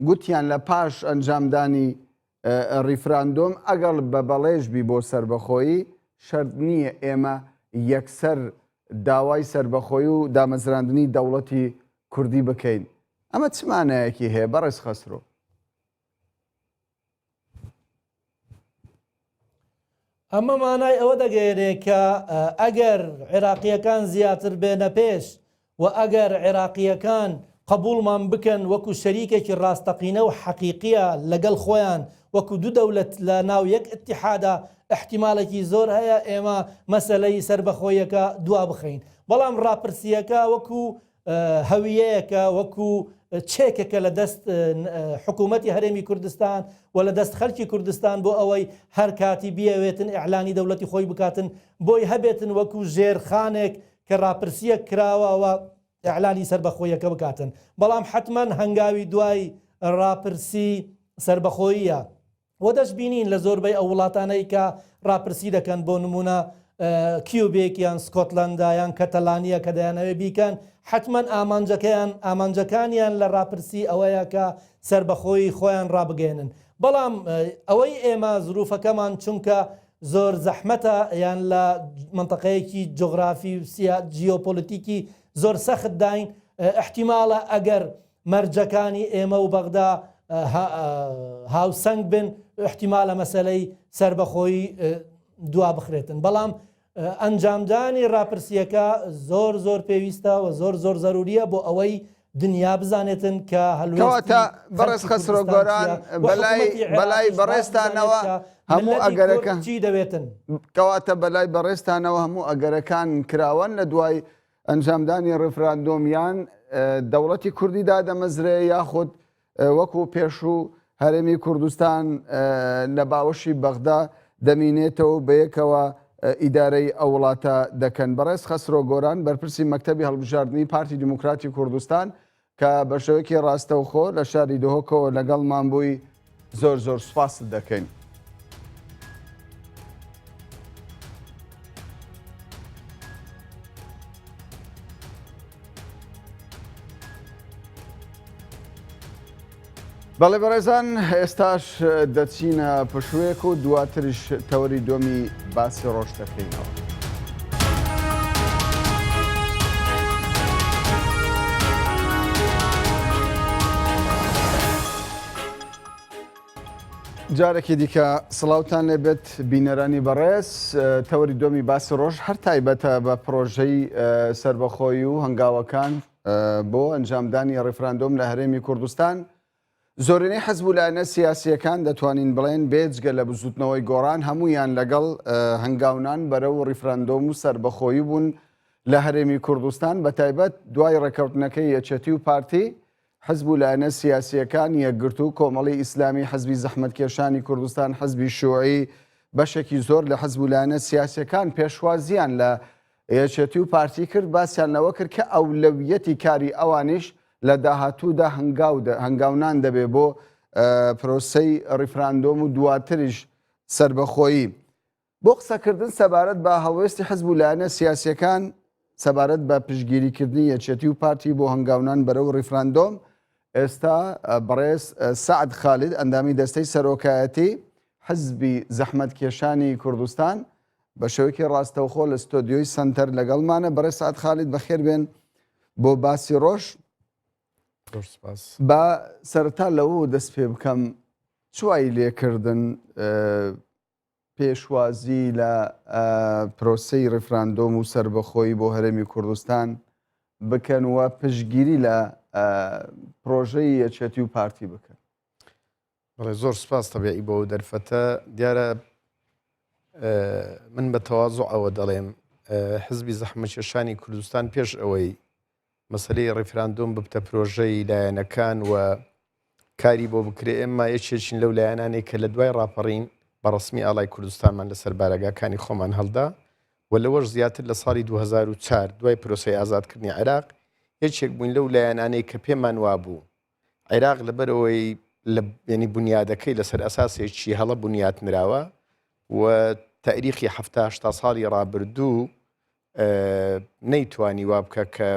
گوتیان لە پاش ئەنجامدانی ڕیفراندۆم ئەگەڵ بە بەڵێش بی بۆ سەربەخۆیی، شەرت نییە ئێمە یەکسەر داوای سەربەخۆی و دامەزراندنی دەوڵەتی کوردی بکەین. ئەمە چ مانایەکی هەیە بەڕێز خەسرۆ؟ ئەمە مانای ئەوە دەگەیەنێ کە ئەگەر عێراقییەکان زیاتر بێنە پێش و ئەگەر عێراقییەکان قبوڵمان بکەن وەکو شەریکێکی ڕاستەقینە و حەقیقیە لەگەڵ خۆیان وەکو دوو دەولەت لە ناو یەک ئیتیحادا ئیحتیمالێکی زۆر هەیە ئێمە مەسەلەی سەربەخۆیەکە دوا بخەین بەڵام ڕاپرسییەکە وەکو هەویەیەکە وەکو چێکێکە لە دەست حکوومەتی هەرێمی کوردستان و لە دەست خەلکی کوردستان بۆ ئەوەی هەر کاتی بیەوێتن ئیعلانی دەولەتی خۆی بکاتن بۆی هەبێتن وەکو ژێرخانێک کە ڕاپرسیەک کراوە و ئیعلانی سەربەخۆیەکە بکاتن بەڵام حەتمەن هەنگاوی دوای ڕاپرسی سەربەخۆییە و دەشبینین لە زۆربەی ئەو وڵاتانەی کە ڕاپرسی دەکەن بۆ نمونە کیوبێک یان سکۆتلەندا یان کەتەلانیە کە دەیانەوێت بیکەن حەتمەن ئامانجەکەیان ئامانجەکانیان لە ڕاپرسی ئەوەیە کە سەربەخۆیی خۆیان ڕابگەیەنن بەڵام ئەوەی ئێمە زروفەکەمان چونکە زۆر زەحمەتە یان لە مەنتەقەیەکی جوغرافی و سیا جیۆپۆلیتیکی زۆر سەخت داین ئیحتیماڵە ئەگەر مەرجەکانی ئێمە و بەغدا هاوسەنگ بن ئیحتیمالە مەسەلەی سەربەخۆیی دوا بخرێتن بەڵام ئەنجامدانی ڕاپرسیەکە زۆر زۆر پێویستە و زۆر زۆر زەروریە بۆ ئەوەی دنیا بزانێتن کە هەلوێستی بەڕێز خەسرۆ گۆران بەلای بەلای بەڕێزتانەوە هەموو ئەگەرەکە چی دەوێتن کەواتە بەلای بەڕێزتانەوە هەموو ئەگەرەکان کراوەن لە دوای ئەنجامدانی ڕیفراندۆم یان دەوڵەتی کوردی دادەمەزرێ یاخود وەکو پێشوو هەرێمی کوردستان لە باوەشی بەغدا دەمینێتەوە بەیەکەوە ئیدارەی ئەو وڵاتە دەکەن. بەڕێز خەسرۆ گۆران بەرپرسی مەکتەبی هەڵبژاردنی پارتی دیموکراتی کوردستان کە بە شێوەیەکی ڕاستەوخۆ لە شاری دهۆکەوە لەگەڵمان بووی زۆر زۆر سوپاست دەکەین. بەڵێ بەڕێزان ئێستاش دەچینە پشوویەک و دواتریش تەوەری دووەمی باسی ڕۆژ دەکەینەوە. جارێکی دیکە سڵاوتان لێبێت بینەرانی بەڕێز تەوەری دۆمی باسی ڕۆژ هەر تایبەتە بە پرۆژەی سربەخۆی و هەنگاوەکان بۆ ئەنجامدانی ڕیفراندۆم لە هەرێمی کوردستان زۆرینەی حزب و لایەنە سیاسییەکان دەتوانین بڵێن بێجگە لە بزوتنەوەی گۆڕان هەموویان لەگەڵ هەنگاونان بەرەو ڕیفراندۆم و سەربەخۆیی بوون لە هەرێمی کوردستان بەتایبەت دوای ڕێککەوتنەکەی یەکێتی و پارتی حزب و لایەنە سیاسییەکان یەکگرتوو کۆمەڵی ئیسلامی حزبی زەحمەتکێشانی کوردستان حزبی شوعی بەشێکی زۆر لە حزب و لایەنە سیاسیەکان پێشوازیان لە یەکێتی و پارتی کرد، باسیان لەوە کرد کە ئەولەویەتی کاری ئەوانیش لە داهاتوودا هەنگاونان دەبێ بۆ پرۆسەی ڕیفراندۆم و دواتریش سەربەخۆیی. بۆ قسەکردن سەبارەت بە هەڵوێستی حزب و لایەنە سیاسییەکان سەبارەت بە پشتگیریکردنی یەکێتی و پارتی بۆ هەنگاونان بەرەو ڕیفراندۆم، ئێستا بەڕێز سەعد خالید ئەندامی دەستەی سەرۆکایەتی حزبی زەحمەتکێشانی کوردستان بە شێوەیەکی ڕاستەوخۆ لە ستۆدیۆی سەنتەر لەگەڵمانە. بەڕێز سەعد خالید بەخێر بێن بۆ باسی ڕۆژ. با سەرەتا لەوە دەست پێ بکەم چ وای لێکردن پێشوازی لە پرۆسەی ڕیفراندۆم و سەربەخۆیی بۆ هەرێمی کوردستان بکەن و پشتگیری لە پرۆژەی یەکێتی و پارتی بکەن؟ بەڵێ زۆر سپاس تەبیعی بۆ ئەو دەرفەتە دیارە من بە تەوازوعەوە دەڵێم حزبی زەحمەتکێشانی کوردستان پێش ئەوەی مەسەلەی ڕیفراندۆم ببتە پرۆژەی لایەنەکان و کاری بۆ بکرێ ئێمە یەکێکین لەو لایەنانەی کە لە دوای ڕاپەڕین بە ڕسمی ئاڵای کوردستانمان لەسەر بارەگاکانی خۆمان هەڵدا و لەوەش زیاتر لە ساڵی 2004 دوای پرۆسەی ئازادکردنی عێراق. یەکێک بووین لەو لایەنانەی کە پێمان وابوو عێراق لەبەرئەوەی لە یعنی بنیادەکەی لەسەر ئەساسێکی هەڵە بنیات نراوە و تاریخی هەفتا هەشتا ساڵی ڕابردوو نەیتوانی وا بکە کە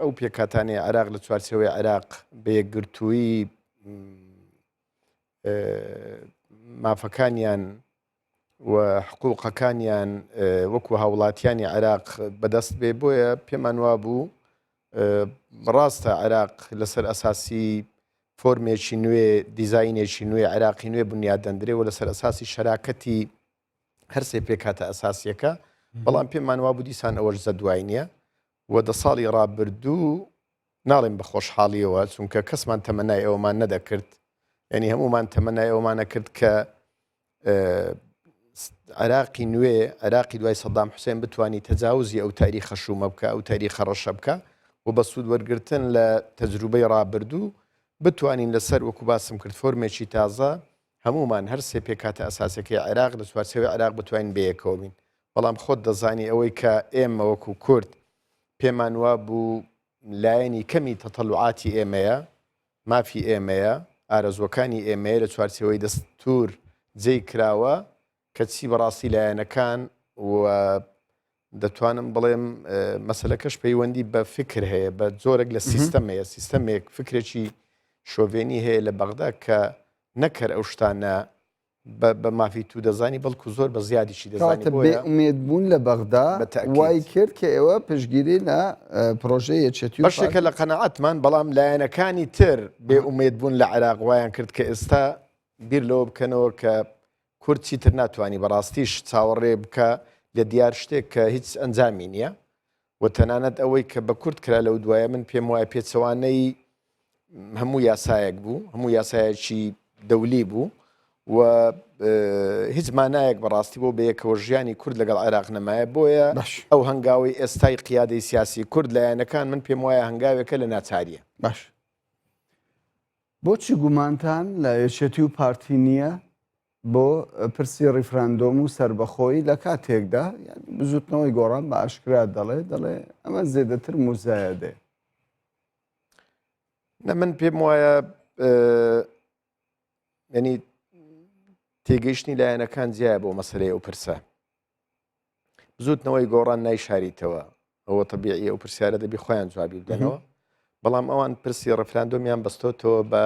ئەو پێکهاتانەی عێراق لە چوارچێوەی عێراق بە یەکگرتوویی مافەکانیان و حقوقەکانیان وەکو هاوڵاتیانی عێراق بەدەست بێ بۆیە پێمان وابوو ڕاستە عێراق لەسەر ئەساسی فۆرمێکی نوێ دیزینێکی نوێ عێراقی نوێ بنیاد دەندرێ و لەسەر ئەساسی شەراکەتی هەرسێ پێکهاتە ئەساسیەکە بەڵام پێمان وابوو دیسان ئەوەش زەدوای نییە و دە ساڵی ڕابردوو ناڵێم بە خۆشحاڵیەوە چونکە کەسمان تەمەنای ئەوەمان نەدەکرد یعنی هەمومان تەمەنای ئەومانە کرد کە عێراقی نوێ عێراقی دوای سەدام حوسێن بتانی تەجاوزی ئەو تاریخە شومە بکە ئەو تاریخە ڕەشە بکە و بە سوود وەرگتن لە تەجروبەی ڕابردوو بتوانین لەسەر وەکو باسم کرد فۆرمێکی تازە هەمومان هەر سێ پێکهاتە ئەساسەکەی عێراق لە چوارچێوەی عێراق بتوانین بەیەکەوە بین بەڵام خۆت دەزانی ئەوەی کە ئێمە وەکو کورد پێمان وابوو لایەنی کەمی تەتەلوعاتی ئێمەیە مافی ئێمەیە، ئارەزووەکانی ئێمەیە لە چوارچێوەی دەستوور جێی کراوە، کەچی بەڕاستی لایەنەکان و دەتوانم بڵێم مەسەلەکەش پەیوەندی بە فکر هەیە بە جۆرێک لە سیستەم هەیە سیستەمێک فکرێکی شۆڤێنی هەیە لە بەغدا کە نەکەر ئەو شتانە بە مافی تو دەزانی بەڵکو زۆر بە زیادیشی دەزانی کەواتە بێ ئومێد بوون لە بەغدا وای کرد کە ئێوە پشتگیری لە پرۆژەی یەکێتی و بەشێکە لە قەناعەتمان بەڵام لایەنەکانی تر بێ ئومێد بوون لە عێراق وایان کرد کە ئێستا بیر لەوە بکەنەوە کە کورد چیتر ناتوانانی بەڕاستیش چاوەڕێ بکە لە دیار شتێک کە هیچ ئەنجامی نییە و تەنانەت ئەوەی کە بە کورد کرا لەو دوایە من پێم وایە پێچەوانەی هەموو یاسایەک بوو هەموو یاسایەکی دەولی بوو و هیچ مانایەک بەڕاستی بۆ بەیەکەوە ژیانی کورد لەگەڵ عێراق نەمایە بۆیە باش ئەو هەنگاوی ئێستای قیادەی سیاسی کورد لایەنەکان من پێم وایە هەنگاوێکە لە ناچاریە. باش بۆچی گومانتان لە یەکێتی و پارتی نییە بۆ پرسی ڕیفراندۆم و سەربەخۆیی لە کاتێکدا یانی بزوتنەوەی گۆڕان بە ئاشکرا دەڵێ دەڵێ ئەمە زێدەتر موزایەدەیە. نە من پێم وایە ینی تێگەیشتنی لایەنەکان جیایە بۆ مەسلەی ئەو پرسە بزوتنەوەی گۆڕان نایشاریتەوە ئەوە تەبیعی ئەو پرسیارە دەبی خۆیان جوابی بدەنەوە بەڵام ئەوان پرسی ڕفراندۆمیان بەستۆتەوە بە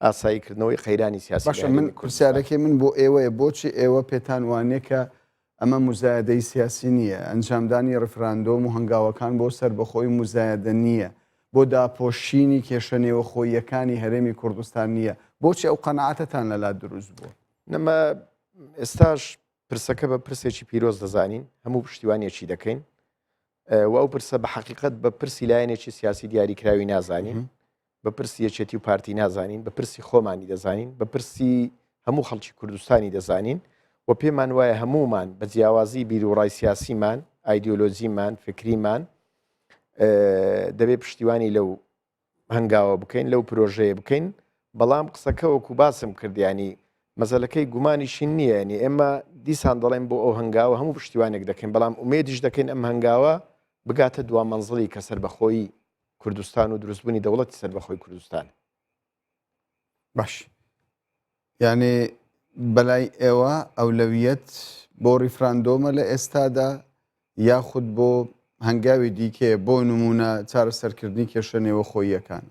ئاساییکردنەوەی قەیرانی سیاسی باشە من پرسیارەکەی من بۆ ئێوەیە بۆچی ئێوە پێتان وانیە کە ئەمە موزایەدەی سیاسی نییە ئەنجامدانی ڕفراندۆم و هەنگاوەکان بۆ سەربەخۆی موزایەدە نییە بۆ داپۆشینی کێشە نێوەخۆییەکانی هەرێمی کوردستان نییە بۆچی ئەو قەناعەتەتان لەلا دروست بووە؟ نەما ئێستاش پرسەکە بە پرسێکی پیرۆز دەزانین هەموو پشتیوانیەکی دەکەین و ئەو پرسە بە حقیقت بە پرسی لایەنێکی سیاسی دیاریکراوی نازانین بە پرسی یەکێتی و پارتی نازانین بە پرسی خۆمانی دەزانین بە پرسی هەموو خەڵکی کوردستانی دەزانین و پێمان وایە هەمومان بە جیاوازی بیر و ڕای سیاسیمان ئایدیۆلۆجیمان فکریمان دەبێ پشتیوانی لەو هەنگاوە بکەین لەو پرۆژەیە بکەین بەڵام قسەکە وەکو باسم کردیانی مەزەلەکەی گومانیشی نییە ینی ئێمە دیسان دەڵێن بۆ ئەو هەنگاوە هەموو پشتیوانێک دەکەین بەڵام ئومێدیش دەکەین ئەم هەنگاوە بگاتە دوا مەنزڵی کە سەربەخۆیی کوردستان و دروستبوونی دەوڵەتی سەربەخۆی کوردستان. باش یعنی بەلای ئێوە ئەولەویەت بۆ ڕیفراندۆمە لە ئێستادا یاخود بۆ هەنگاوی دیکەیە بۆ نمونە چارەسەرکردنی کێشە نێوەخۆییەکان؟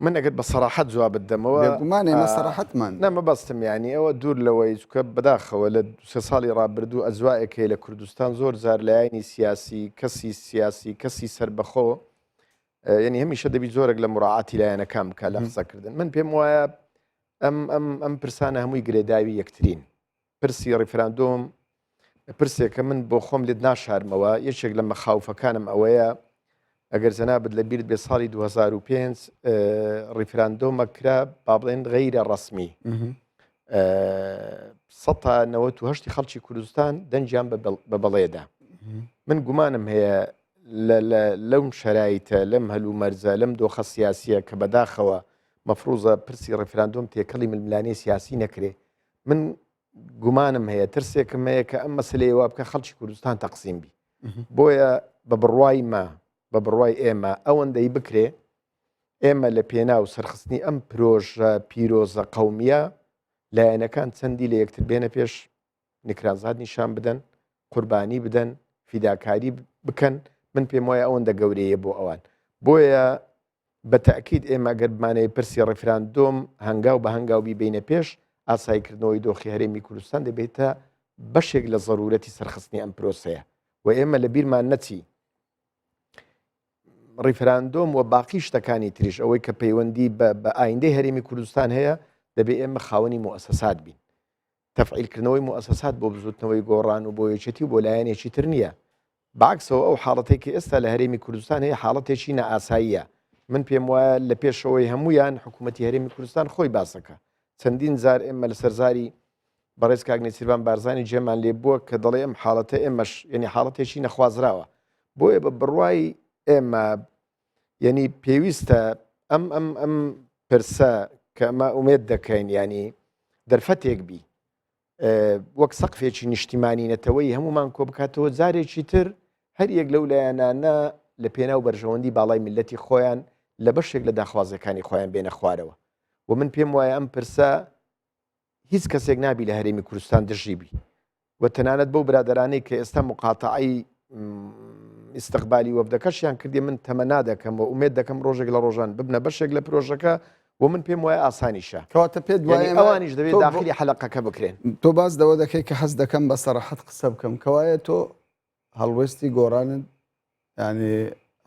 من ئەگەر بە سەراحەت جوابت دەمەوە بێگومان ئێمە سەراحەتمان نا مەبەستم یانی ئەوە دوور لەوەی چکە بەداخەوە لە سێ ساڵی ڕابردوو ئەجوائێک هەیە لە کوردستان زۆر جار لایەنی سیاسی کەسی سیاسی کەسی سەربەخۆ یعنی هەمیشە دەبی زۆرێک لە مراعاتی لایەنەکان بکە لە قسەکردن من پێم وایە ئەم ئەم ئەم پرسانە هەمووی گرێداوی یەکترین پرسی ڕیفراندۆم پرسێکە من بۆ خۆم لێت ناشارمەوە یەکێک لە مەخاوفەکانم ئەوەیە ئەگەر جەنابت لە بیرت بێ ساڵی 2005 ڕیفراندۆمە کرا با بڵێن غەیرە ڕسمی هشتی خەڵکی کوردستان دەنگیان بە بەڵێدا من گومانم هەیە لەم شەرایتە لەم هەلومەرجە لەم دۆخە سیاسیە کە بەداخەوە مەفروزە پرسی ڕیفراندۆم تێکەڵی ململانێ سیاسی نەکرێ من گومانم هەیە ترسێکم هەیە کە ئەم مەسلەیە وا بکە خەڵکی کوردستان تەقسیم بی بۆیە بە بڕوای مە بە بڕوای ئێمە ئەوەندەی بکرێ ئێمە لە پێناو سەرخستنی ئەم پرۆژە پیرۆزە قەومیە لایەنەکان چەندی لە یەکتر بێنە پێش نکرازات نیشان بدەن قوربانی بدەن فیداکاری بکەن من پێم وایە ئەوەندە گەورەیە بۆ ئەوان بۆیە بە تەئکید ئێمە گەر بمانەوێ پرسی ڕیفراندۆم هەنگاو بە هەنگاو بیبەینە پێش، ئاساییکردنەوەی دۆخی هەرێمی کوردستان دەبێتە بەشێک لە زەروورەتی سەرخستنی ئەم پرۆسەیە و ئێمە لە بیرمان نەچی ڕیفراندۆم و باقی شتەکانی تریش ئەوەی کە پەیوەندی بە ئایندەی هەرێمی کوردستان هەیە دەبێ ئێمە خاوەنی موئەسەسات بین. تەفعیلکردنەوەی موئەسەسات بۆ بزوتنەوەی گۆڕان و بۆ یەکێتی و بۆ لایەنێکی تر نییە. بەعەکسەوە ئەو حاڵەتەی کە ئێستا لە هەرێمی کوردستان هەیە حاڵەتێکی نائاساییە. من پێم وایە لە پێشەوەی هەموویان حکوومەتی هەرێمی کوردستان خۆی باسەکە. چەندین جار ئێمە لەسەر زاری بەڕێز کاک نێچیرڤان بارزانی جێمان لێ بووە کە دەڵێ ئەم حاڵەتە ئێمەش یەنی حاڵەتێکی نەخوازراوە. بۆیە بە بڕوای ئێمە یەنی پێویستە ئەم ئەم ئەم پرسە کە ئەمە ئومێد دەکەین ینی دەرفەتێک بی وەک سەقفێکی نیشتیمانی نەتەوەی هەمومان کۆ بکاتەوە جارێکی تر هەر یەک لەو لایەنانە لە پێناو بەرژەوەندی باڵای میللەتی خۆیان لە بەشێک لە داخوازەکانی خۆیان بێنە خوارەوە و من پێم وایە ئەم پرسە هیچ کەسێک نابی لە هەرێمی کوردستان دژی بی و تەنانەت بەو برادەرانەی کە ئێستا مقاتەعەی ئیستقبالی وەفدەکەشیان کردی من تەمەنا دەکەم و ئومێد دەکەم ڕۆژێک لە ڕۆژان ببنە بەشێک لە پرۆژەکە و من پێم وایە ئاسانیشە کەواتە پێت وایە ئەوانیش دەبێت داخلی حەلەقەکە بکرێن. تۆ باس لەوە دەکەی کە حەز دەکەم بە سەراحەت قسە بکەم کەوایە تۆ هەڵوێستی گۆڕانت یعنی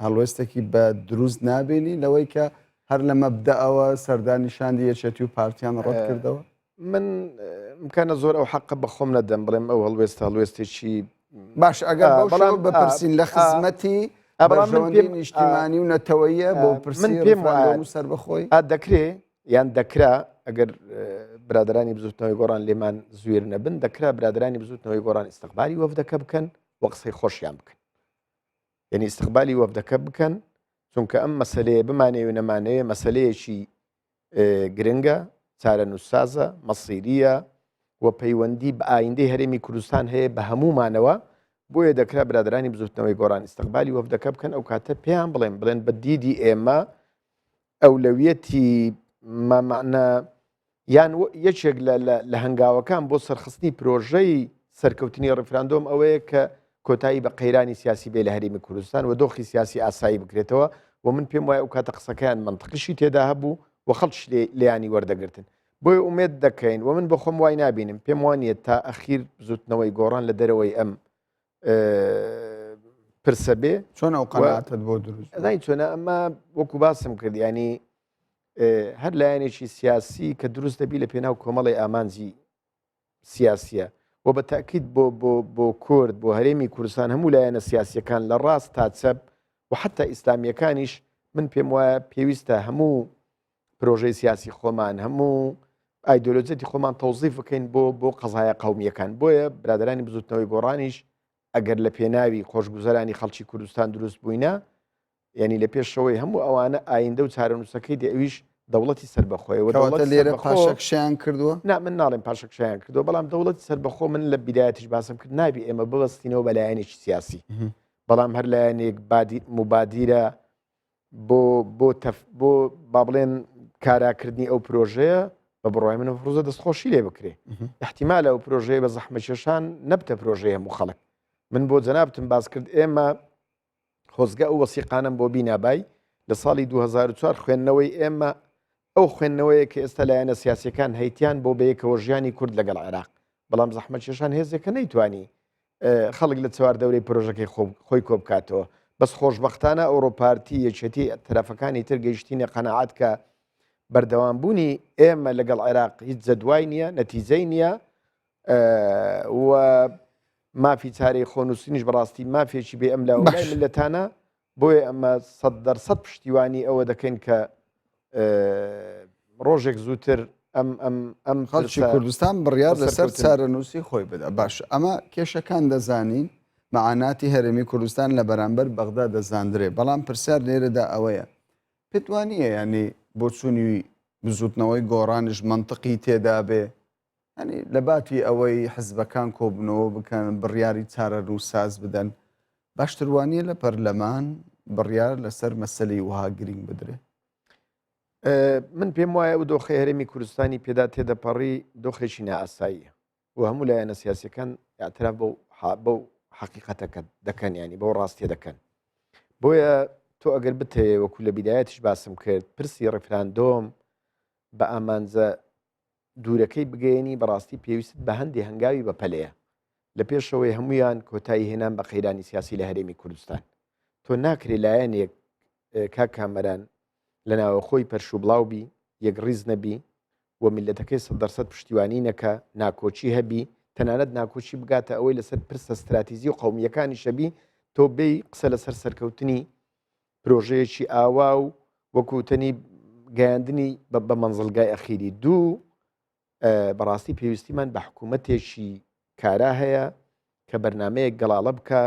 هەڵوێستێکی بە دروست نابینی لەوەی کە هەر لە مەبدەئەوە سەردانی شاندی یەکێتی و پارتیان ڕەت کردەوە؟ من امکانە زۆر ئەو حەقە بە خۆم نەدەم بڵێم ئەو هەڵوێستە هەڵوێستێکی باش ئەگەر بەڵام بپرسین لە خزمەتی بەرژەوەندی نیشتیمانی و نەتەوەیە بۆ پرسی من پێم وایە و سەربەخۆی دەکرێ یان دەکرا ئەگەر برادرانی بزوتنەوەی گۆڕان لێمان زویر نەبن دەکرا برادرانی بزوتنەوەی گۆڕان ئیستقبالی وەفدەکە بکەن و قسەی خۆشیان بکەن یعنی ئیستقبالی وەفدەکە بکەن چونکە ئەم مەسلەیە بمانەوێ نەمانەوێ مەسلەیەکی گرنگە چارەنووسسازە مەسیریە و پەیوەندی بە ئایندەی هەرێمی کوردستان هەیە بە هەمومانەوە بۆیە دەکرا برادرانی بزوتنەوەی گۆڕان ئیستقبالی وەفدەکە بکەن ئەو کاتە پێیان بڵێن بڵێن بە دیدی ئێمە ئەولەویەتی مامانە یان یەکێک لە هەنگاوەکان بۆ سەرخستنی پرۆژەی سەرکەوتنی ڕیفراندۆم ئەوەیە کە کۆتایی بە قەیرانی سیاسی بێ لە هەرێمی کوردستان و دۆخی سیاسی ئاسایی بکرێتەوە و من پێم وایە ئەو کاتە قسەکەیان مەنتقیشی تێدا هەبوو و خەڵکیش لێیانی وەردەگرتن بۆیە ئومێد دەکەین و من بە خۆم وای نابینم پێم وانییە تا ئەخیر بزوتنەوەی گۆڕان لە دەرەوەی ئەم پرسە بێ چۆن ئەو قەناعەتت بۆ دروست ئەزانی چۆنە ئەمە وەکو باسم کرد ینی هەر لایەنێکی سیاسی کە دروست دەبی لە پێناو کۆمەڵی ئامانجی سیاسیە و بە تاکیید بۆ بۆ بۆ کورد بۆ هەرێمی کوردستان هەموو لایەنە سیاسیەکان لە ڕاست تا چەپ و حتا ئیسلامیەکانیش من پێم وایە پێویستە هەموو پرۆژەی سیاسی خۆمان هەموو ئایدۆلۆجیەتی خۆمان تەوزیف بکەین بۆ بۆ قەزایە قومیەکان بۆیە برادرانی بزوتنەوەی گۆڕانیش ئەگەر لە پێناوی خۆشگوزەرانی خەڵکی کوردستان دروست بووینە یعنی لە پێشەوەی هەموو ئەوانە ئایندە و چارەنووسەکەی دێ ئەویش دەوڵەتی سەربەخۆیە و دەوڵەت لێرە پاشەکشیان کردووە نا من ناڵێم پاشەکشیان کردووە بەڵام دەوڵەتی سەربەخۆ من لە بیدایەتیش باسم کرد نابی ئێمە ببەستینەوە بە لایەنێکی سیاسی بەڵام هەر لایەنێک مبادیرە بۆ بۆ تەف بۆ با بڵێن کاراکردنی ئەو پرۆژەیە بە بڕای من ڕوزە دەستخۆشی لێ بکرێ احتیمالە ئەو پرۆژەیە بە زەحمەکێشان نەبتە پرۆژەیە هەموو خەڵک من بۆ جەنابتم باس کرد ئێمە خۆزگە ئەو وەسیقانەم بۆ بینابای لە ساڵی 2004 خوێندنەوەی ئێمە ئەو خوێندنەوەیە کە ئێستا لایەنە سیاسەکان هەیتیان بۆ بەیەکەوە ژیانی کورد لەگەڵ عێراق بەڵام زەحمەتکێشان هێزێکە نەیتوانی خەڵک لە چوار دەورەی پرۆژەکەی خۆی کۆبکاتەوە بەس خۆشببختانە ئەوڕۆ پارتی یەکێتی تەرەفەکانی تر گەیشتینە قەنەعات کە بەردەوام بوونی ئێمە لەگەڵ عێراق هیچ جەدوای نییە نەتیجەی نییە و مافی چارەی خۆنووسینیش بەڕاستی مافێکی بێ ئەم لاوەی ملەتانە بۆیە ئەمە 100% پشتیوانی ئەوە دەکەین کە ڕۆژێک زووتر ئەم ئەم ئەم خەڵکی کوردستان بڕیار لەسەر چارەنووسی خۆی بدا باش ئەمە کێشەکان دەزانین مەعاناتی هەرێمی کوردستان لە بەرامبەر بەغدا دەزاندرێ بەڵام پرسیار لێرەدا ئەوەیە پێت وانییە ینی بۆچوونی بزوتنەوەی گۆڕانش منطقی تێدا بێ ینی لە باتی ئەوەی حزبەکان کۆبنەوە بکەن بڕیاری چارەنووسساز بدەن باشتر وانییە لە پەرلەمان؟ بڕیار لەسەر مەسەلەی وەها گرینگ بدرێ؟ من پێم وایە ئەو دۆخی هەرێمی کوردستانی پێدا تێدەپەڕی دۆخێکی نائاساییە و هەموو لایەنە سیاسەکان اعتراف بەو بەو حەقیقەتەکە دەکەن ینی بەو ڕاستیە دەکەن بۆیە تۆ ئەگەر بتەوێ وەکو لە بیدایەتیش باسم کرد پرسی ڕیفراندۆم بە ئامانجە دوورەکەی بگەیەنی بەڕاستی پێویستت بە هەندێ هەنگاوی بەپەلەیە لە پێشەوەی هەمویان کۆتایی هێنان بە قەیرانی سیاسی لە هەرێمی کوردستان تۆ ناکرێ لایەنێک کاک کامەران لە ناوەخۆی پەرشوبڵاو بی یەکڕیز نەبی و میللەتەکەی سەدەرسەد پشتیوانی نەکا ناکۆکی هەبی تەنانەت ناکۆکی بگاتە ئەوەی لەسەر پرسە ستراتیزی و قەومییەکانیش هەبی تۆ بێی قسە لەسەر سەرکەوتنی پرۆژەیەکی ئاوا و وەکو تەنی گەیاندنی بە مەنزڵگای ئەخیری دوو بەڕاستی پێویستیمان بە حکوومەتێکی کارا هەیە کە بەرنمەیەک گەڵاڵە بکە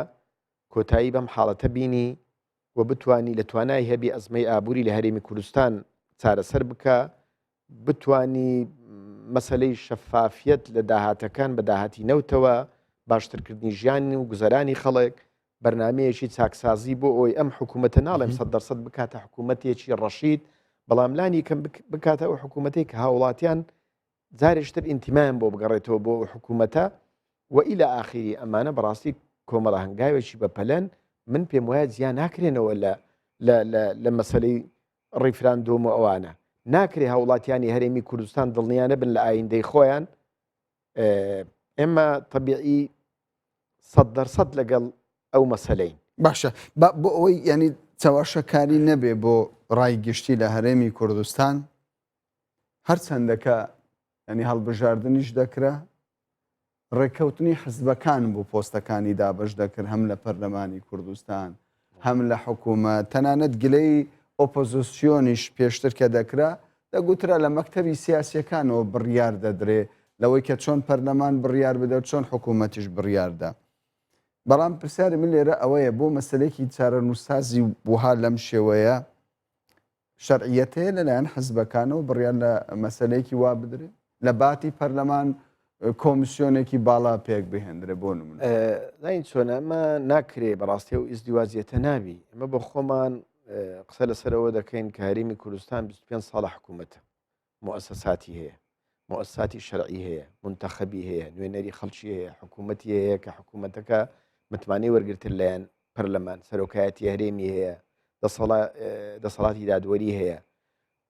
کۆتایی بەم حاڵەتە بینی و بتوانی لە توانای هەبی ئەزمەی ئابووری لە هەرێمی کوردستان چارەسەر بکە بتانی مەسلەی شەفافیەت لە داهاتەکان بە داهاتی نەوتەوە باشترکردنی ژیان و گوزەرانی خەڵک بەرنمەیەکی چاکسازی بۆ ئەوی ئەم حکوومەتە ناڵێم سە دەرسەد بکاتە حکوومەتێکی ڕەشید بەڵام لانی کەم بکاتە ئەو حکوومەتێک کە هاوڵاتیان جارێشتر ئینتیمایان بۆ بگەڕێتەوە بۆ ئەو حکوومەتە و ئیلا ئاخیری ئەمانە بەڕاستی کۆمەڵە هەنگاوێکی بەپەلەن من پێم وایە جیا ناکرێنەوە لە لە مەسلەی ڕیفراندۆم و ئەوانە ناکرێ هاوڵاتیانی هەرێمی کوردستان دڵنیا نەبن لە ئایندەی خۆیان ئێمە تەبیعی سە دەرسەد لەگەڵ ئەو مەسلەین باشە بۆ ئەوەی ینی چەواشەکاری نەبێ بۆ ڕای گشتی لە هەرێمی کوردستان هەرچەندەکە ینی هەڵبژاردنیش دەکرا ڕێککەوتنی حزبەکان بوو پۆستەکانی دابەش دەکرد هەم لە پەرلەمانی کوردستان هەم لە حکوومەت تەنانەت گلەی ئۆپۆزیسیۆنیش پێشتر کە دەکرا دەگوترا لە مەکتەبی سیاسیەکانەوە بڕیار دەدرێ لەوەی کە چۆن پەرلەمان بڕیار بدە و چۆن حکوومەتیش بڕیاردا بەڵام پرسیاری من لێرە ئەوەیە بۆ مەسلێکی چارەنووسسازی وها لەم شێوەیە شەرعیەت هەیە لەلایەن حزبەکانەوە بڕیار لە مەسەلەیەکی وا بدرێ لە باتی پەرلەمان کۆمسیۆنێکی باڵا پێک بهێندرێ بۆ نمونە زین چۆنە ئەمە ناکرێ بەڕاستی و ئیزدیوازیەتە نابی ئەمە بۆ خۆمان قسە لەسەرەوە دەکەین کە هەرێمی کوردستان 25 ساڵە حکوومەتە موئەسەساتی هەیە، موئەسساتی شەرعی هەیە، مونتەخەبی هەیە، نوێنەری خەڵکی هەیە، حکوومەتی هەیە کە حکوومەتەکە متمانەی وەرگرتن لایەن پەرلەمان، سەرۆکایەتی هەرێمی هەیە، دەسەڵاتی دادوەری هەیە.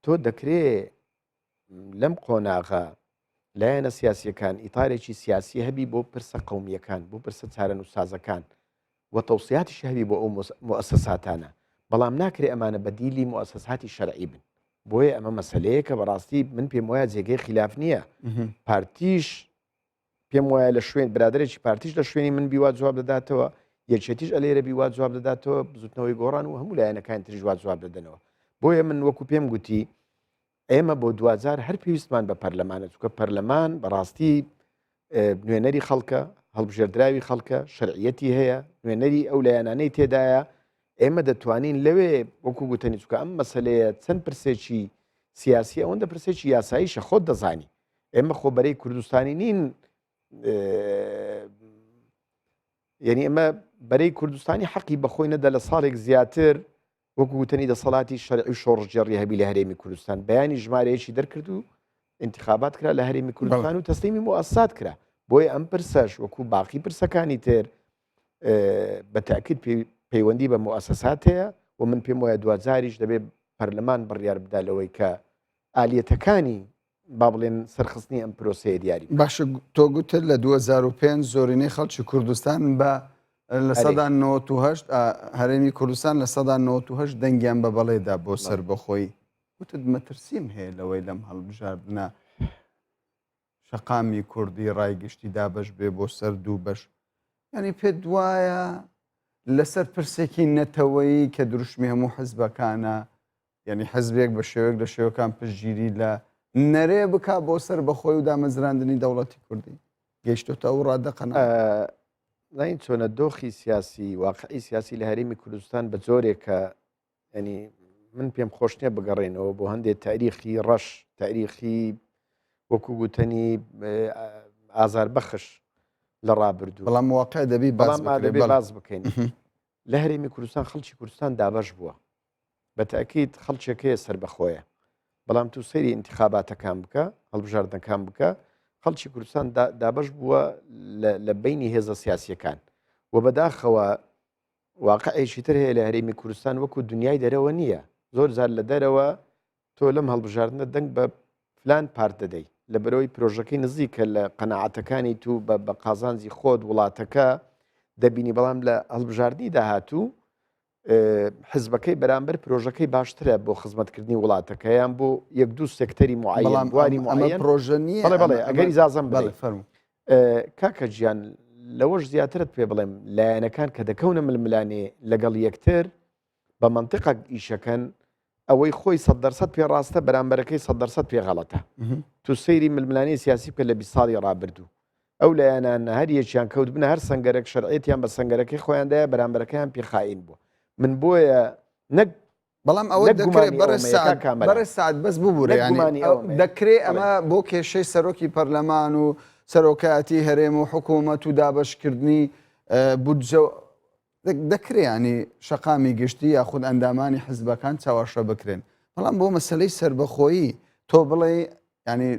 تۆ دەکرێ لەم قۆناغە لایەنە سیاسیەکان ئیتارێکی سیاسی هەبی بۆ پرسە قومیەکان بۆ پرسە چارەنووسسازەکان و تەوسیاتیش هەبی بۆ ئەو موئەسەساتانە بەڵام ناکرێ ئەمانە بەدیلی موئەسەساتی شەرعی بن بۆیە ئەمە مەسلەیەکە بەڕاستی من پێم وایە جێگەی خلاف نییە پارتیش پێم وایە لە شوێن برادێکی پارتیش لە شوێنی من بیوا جواب دەداتەوە یەکێتیش ئەلێرە بیوا جواب دەداتەوە بزوتنەوەی گۆڕان و هەموو لایەنەکان تریش وا جواب دەدەنەوە بۆیە من وەکو پێم گوتی ئێمە بۆ دواجار هەر پێویستمان بە پەرلەمانە چونکە پەرلەمان بەڕاستی نوێنەری خەڵکە هەڵبژێردراوی خەڵکە شەرعیەتی هەیە نوێنەری ئەو لایەنانەی تێدایە ئێمە دەتوانین لەوێ وەکو گوتەنی چکە ئەم مەسلەیە چەند پرسێکی سیاسی ئەوەندە پرسێکی یاساییشە خۆت دەزانی ئێمە خۆ بەرەی کوردستانی نین یعنی ئەمە بەرەی کوردستانی حەقی بەخۆی نەدا لە ساڵێک زیاتر وەکو وتەنی دەسەڵاتی شەرعی و شۆڕشگێڕی هەبی لە هەرێمی کوردستان بەیانی ژمارەیەکی دەرکرد و ئینتخابات کرا لە هەرێمی کوردستان و تەسلیمی موئەسسات کرا بۆیە ئەم پرسەش وەکو باقی پرسەکانی تر بە تاکید پەیوەندی بە موئەسەسات هەیە و من پێم وایە دواجاریش دەبێت پەرلەمان بڕیار بدا لەوەی کە ئالیەتەکانی با بڵێن سەرخستنی ئەم پرۆسەیە دیاری بکات. باشە تۆ گوتت لە 2005 زۆرینەی خەڵکی کوردستان بە لە سەدا 98 هەرێمی کوردستان لە سەدا 98 دەنگیان بە بەڵێ دا بۆ سەربەخۆیی وتت مەترسیم هەیە لەوەی لەم هەڵبژاردنە شەقامی کوردی ڕای گشتی دابەش بێ بۆ سەر دوو بەش یعنی پێت وایە لەسەر پرسێکی نەتەوەیی کە دروشمی هەموو حزبەکانە یانی حزبێک بە شێوەیەک لە شێوەکان پشتگیری لە نەرێ بکا بۆ سەر بەخۆی و دامەزراندنی دەوڵەتی کوردی گەیشتۆتە ئەو ڕادە قەنا زانین چۆنە دۆخی سیاسی واقعی سیاسی لە هەرێمی کوردستان بە جۆرێکە ینی من پێم خۆش نییە بگەڕێنەوە بۆ هەندێک تاریخی ڕەش تاریخی وەکو گوتەنی ئازار بەخش لە ڕابردوو بەڵام واقع دەبی باز بەڵام دەبێ باز بکەین. لە هەرێمی کوردستان خەڵکی کوردستان دابەش بووە بە تاکیید خەڵکێک هەیە سەربەخۆیە بەڵام تو سەیری ئینتخاباتەکان بکە هەڵبژاردنەکان بکە خەڵکی کوردستان دابەش بووە لە بینی هێزە سیاسیەکان و بەداخەوە واقعێکی تر هەیە لە هەرێمی کوردستان وەکو دنیای دەرەوە نییە زۆر جار لە دەرەوە تۆ لەم هەڵبژاردنە دەنگ بە فلان پارت دەدەی لە بەرەوەی پرۆژەکەی نزیکە لە قەنەعاتەکانی تو بە بە قازانجی خۆت وڵاتەکە دەبینی بەڵام لە هەڵبژاردنی داهاتوو حزبەکەی بەرامبەر پرۆژەکەی باشترە بۆ خزمەتکردنی وڵاتەکەیان بۆ یەک دوو سێکتەری معەیەن بواری معەیەن پرۆژە نییە بەڵێ بەڵێ ئەگەر ئیجازەم بڵێ فەرموو کاکە گیان لەوەش زیاترت پێ بڵێم لایەنەکان کە دەکەونە ململانێ لەگەڵ یەکتر بە منطقەک ئیشەکەن ئەوەی خۆی سە دەرسەد پێ ڕاستە بەرامبەرەکەی سە دەرسەد پێ غەڵەتە تو سەیری ململانێی سیاسی بکە لە 20 ساڵی ڕابردوو ئەو لایەنانە هەر یەکیان کەوتبنە هەر سەنگەرێک شەرعیەتیان بە سەنگەرەکەی خۆیان دایە بەرامبەرەکەیان پێ خائین بووە من بۆیە نەک بەڵام ئەوە دەکرێت بەڕێز سەعد بەڕێز سەعد بەس ببورە یانی دەکرێ ئەمە بۆ کێشەی سەرۆکی پەرلەمان و سەرۆکایەتی هەرێم و حکوومەت و دابەشکردنی بودجە دەکرێ ینی شەقامی گشتی یاخود ئەندامانی حزبەکان چاواشە بکرێن بەڵام بۆ مەسلەی سربەخۆیی تۆ بڵێ ینی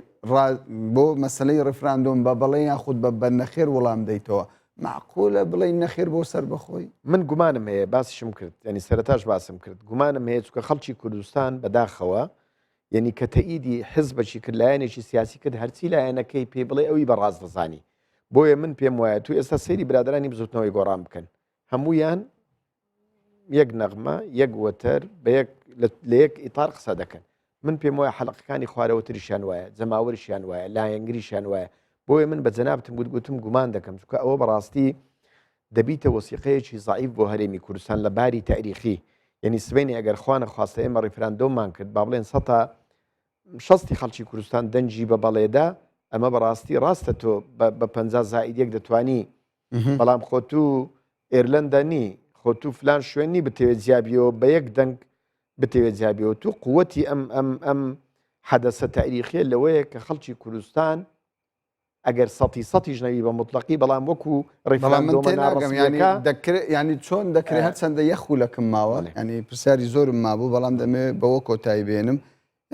بۆ مەسلەی ڕفراندۆم بە بەڵێ یاخود بە بە نەخێر وەڵام دەیتەوە معقولە بڵێ نەخێر بۆ سربەخۆی من گومانم هەیە باسیشم کرد ینی سەرتاش باسم کرد گومانم هەیە چکە خەڵکی کوردستان بەداخەوە یعنی کە تەئیدی حزبەکی کرد لایەنێکی سیاسی کرد هەرچی لایەنەکەی پێی بڵێ ئەوی بە ڕاست دەزانی بۆیە من پێم وایە تو ئێستا سەیری برادرانی بزوتنەوەی گۆڕان بکەن هەمویان یەک نەغمە یەک وەتەر بە یەک لە یەک ئیتار قسە دەکەن من پێم وایە حەلقەکانی خوارەوەتریشیان وایە جەماوەریشیان وایە لایەنگریشیان وایە بۆیە من بە جەنابتم گوت گوتم گومان دەکەم چونکە ئەوە بەڕاستی دەبیتە وەسیقەیەکی زەعیف بۆ هەرێمی کوردستان لە باری تاریخی یعنی سبەینێ ئەگەر خوانە خواستە ئێمە ڕیفراندۆممان کرد با بڵێن سەتا شەستی خەڵکی کوردستان دەنگی بە بەڵێدا ئەمە بەڕاستی ڕاستە تۆ بە 50 زائید یەک دەتوانی بەڵام خۆ تو ئێرلەندا نی خۆ تو فلان شوێن نی بتەوێت جیابیەوە بە یەک دەنگ بتەوێت جیابیەوە تو قوتی ئەم ئەم ئەم حەدەسە تاریخیە لەوەیە کە خەڵکی کوردستان ئەگەر سەتی سەتیش نەوی بە مطلقی بەڵام وەکو ڕیفراندۆمە ناڕەسمیەکە دەکرێت ینی چۆن دەکرێت هەرچەندە یەک خولەکم ماوە ینی پرسیاری زۆرم مابوو بەڵام دەمێ بەوە کۆتایی بێنم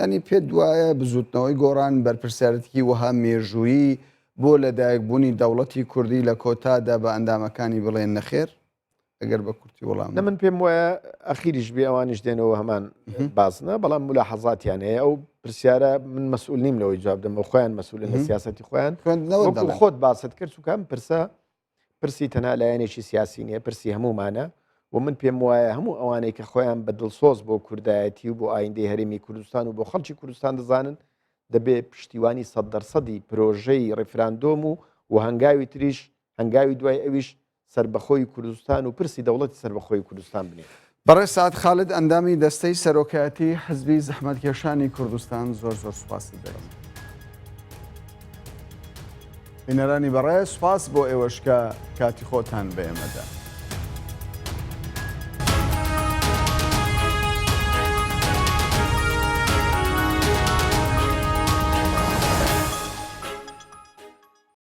ینی پێت وایە بزوتنەوەی گۆڕان بەرپرسیارەتێکی وەها مێژوویی بۆ لەدایکبوونی دەوڵەتی کوردی لە کۆتادا بە ئەندامەکانی بڵێن نەخێر؟ ئەگەر بە کورتی وەڵام نە من پێم وایە ئەخیریش بێ ئەوانیش دێنەوە هەمان بازنە بەڵام ملاحەزاتیان هەیە ئەو پرسیارە من مەسئول نیم لەوەی جواب دەمەوە خۆیان مەسئولن لە سیاسەتی خۆیان خوێندنەوە خۆت باست کرد چونکە ئەم پرسە پرسی تەنها لایەنێکی سیاسی نییە پرسی هەموومانە و من پێم وایە هەموو ئەوانەی کە خۆیان بە دڵسۆز بۆ کوردایەتی و بۆ ئایندەی هەرێمی کوردستان و بۆ خەڵکی کوردستان دەزانن دەبێ پشتیوانی سەد دەرسەدی پرۆژەی ڕیفراندۆم و و هەنگاوی تریش هەنگاوی دوای ئەویش سەربەخۆی کوردستان و پرسی دەوڵەتی سەربەخۆی کوردستان بنێن. بەڕێز سەعد خالد ئەندامی دەستەی سەرۆکایەتی حزبی زەحمەتکێشانی کوردستان زۆر زۆر سوپاست دەکەم. بینەرانی بەڕێز سوپاس بۆ ئێوەش کە کاتی خۆتان بە ئێمە دا.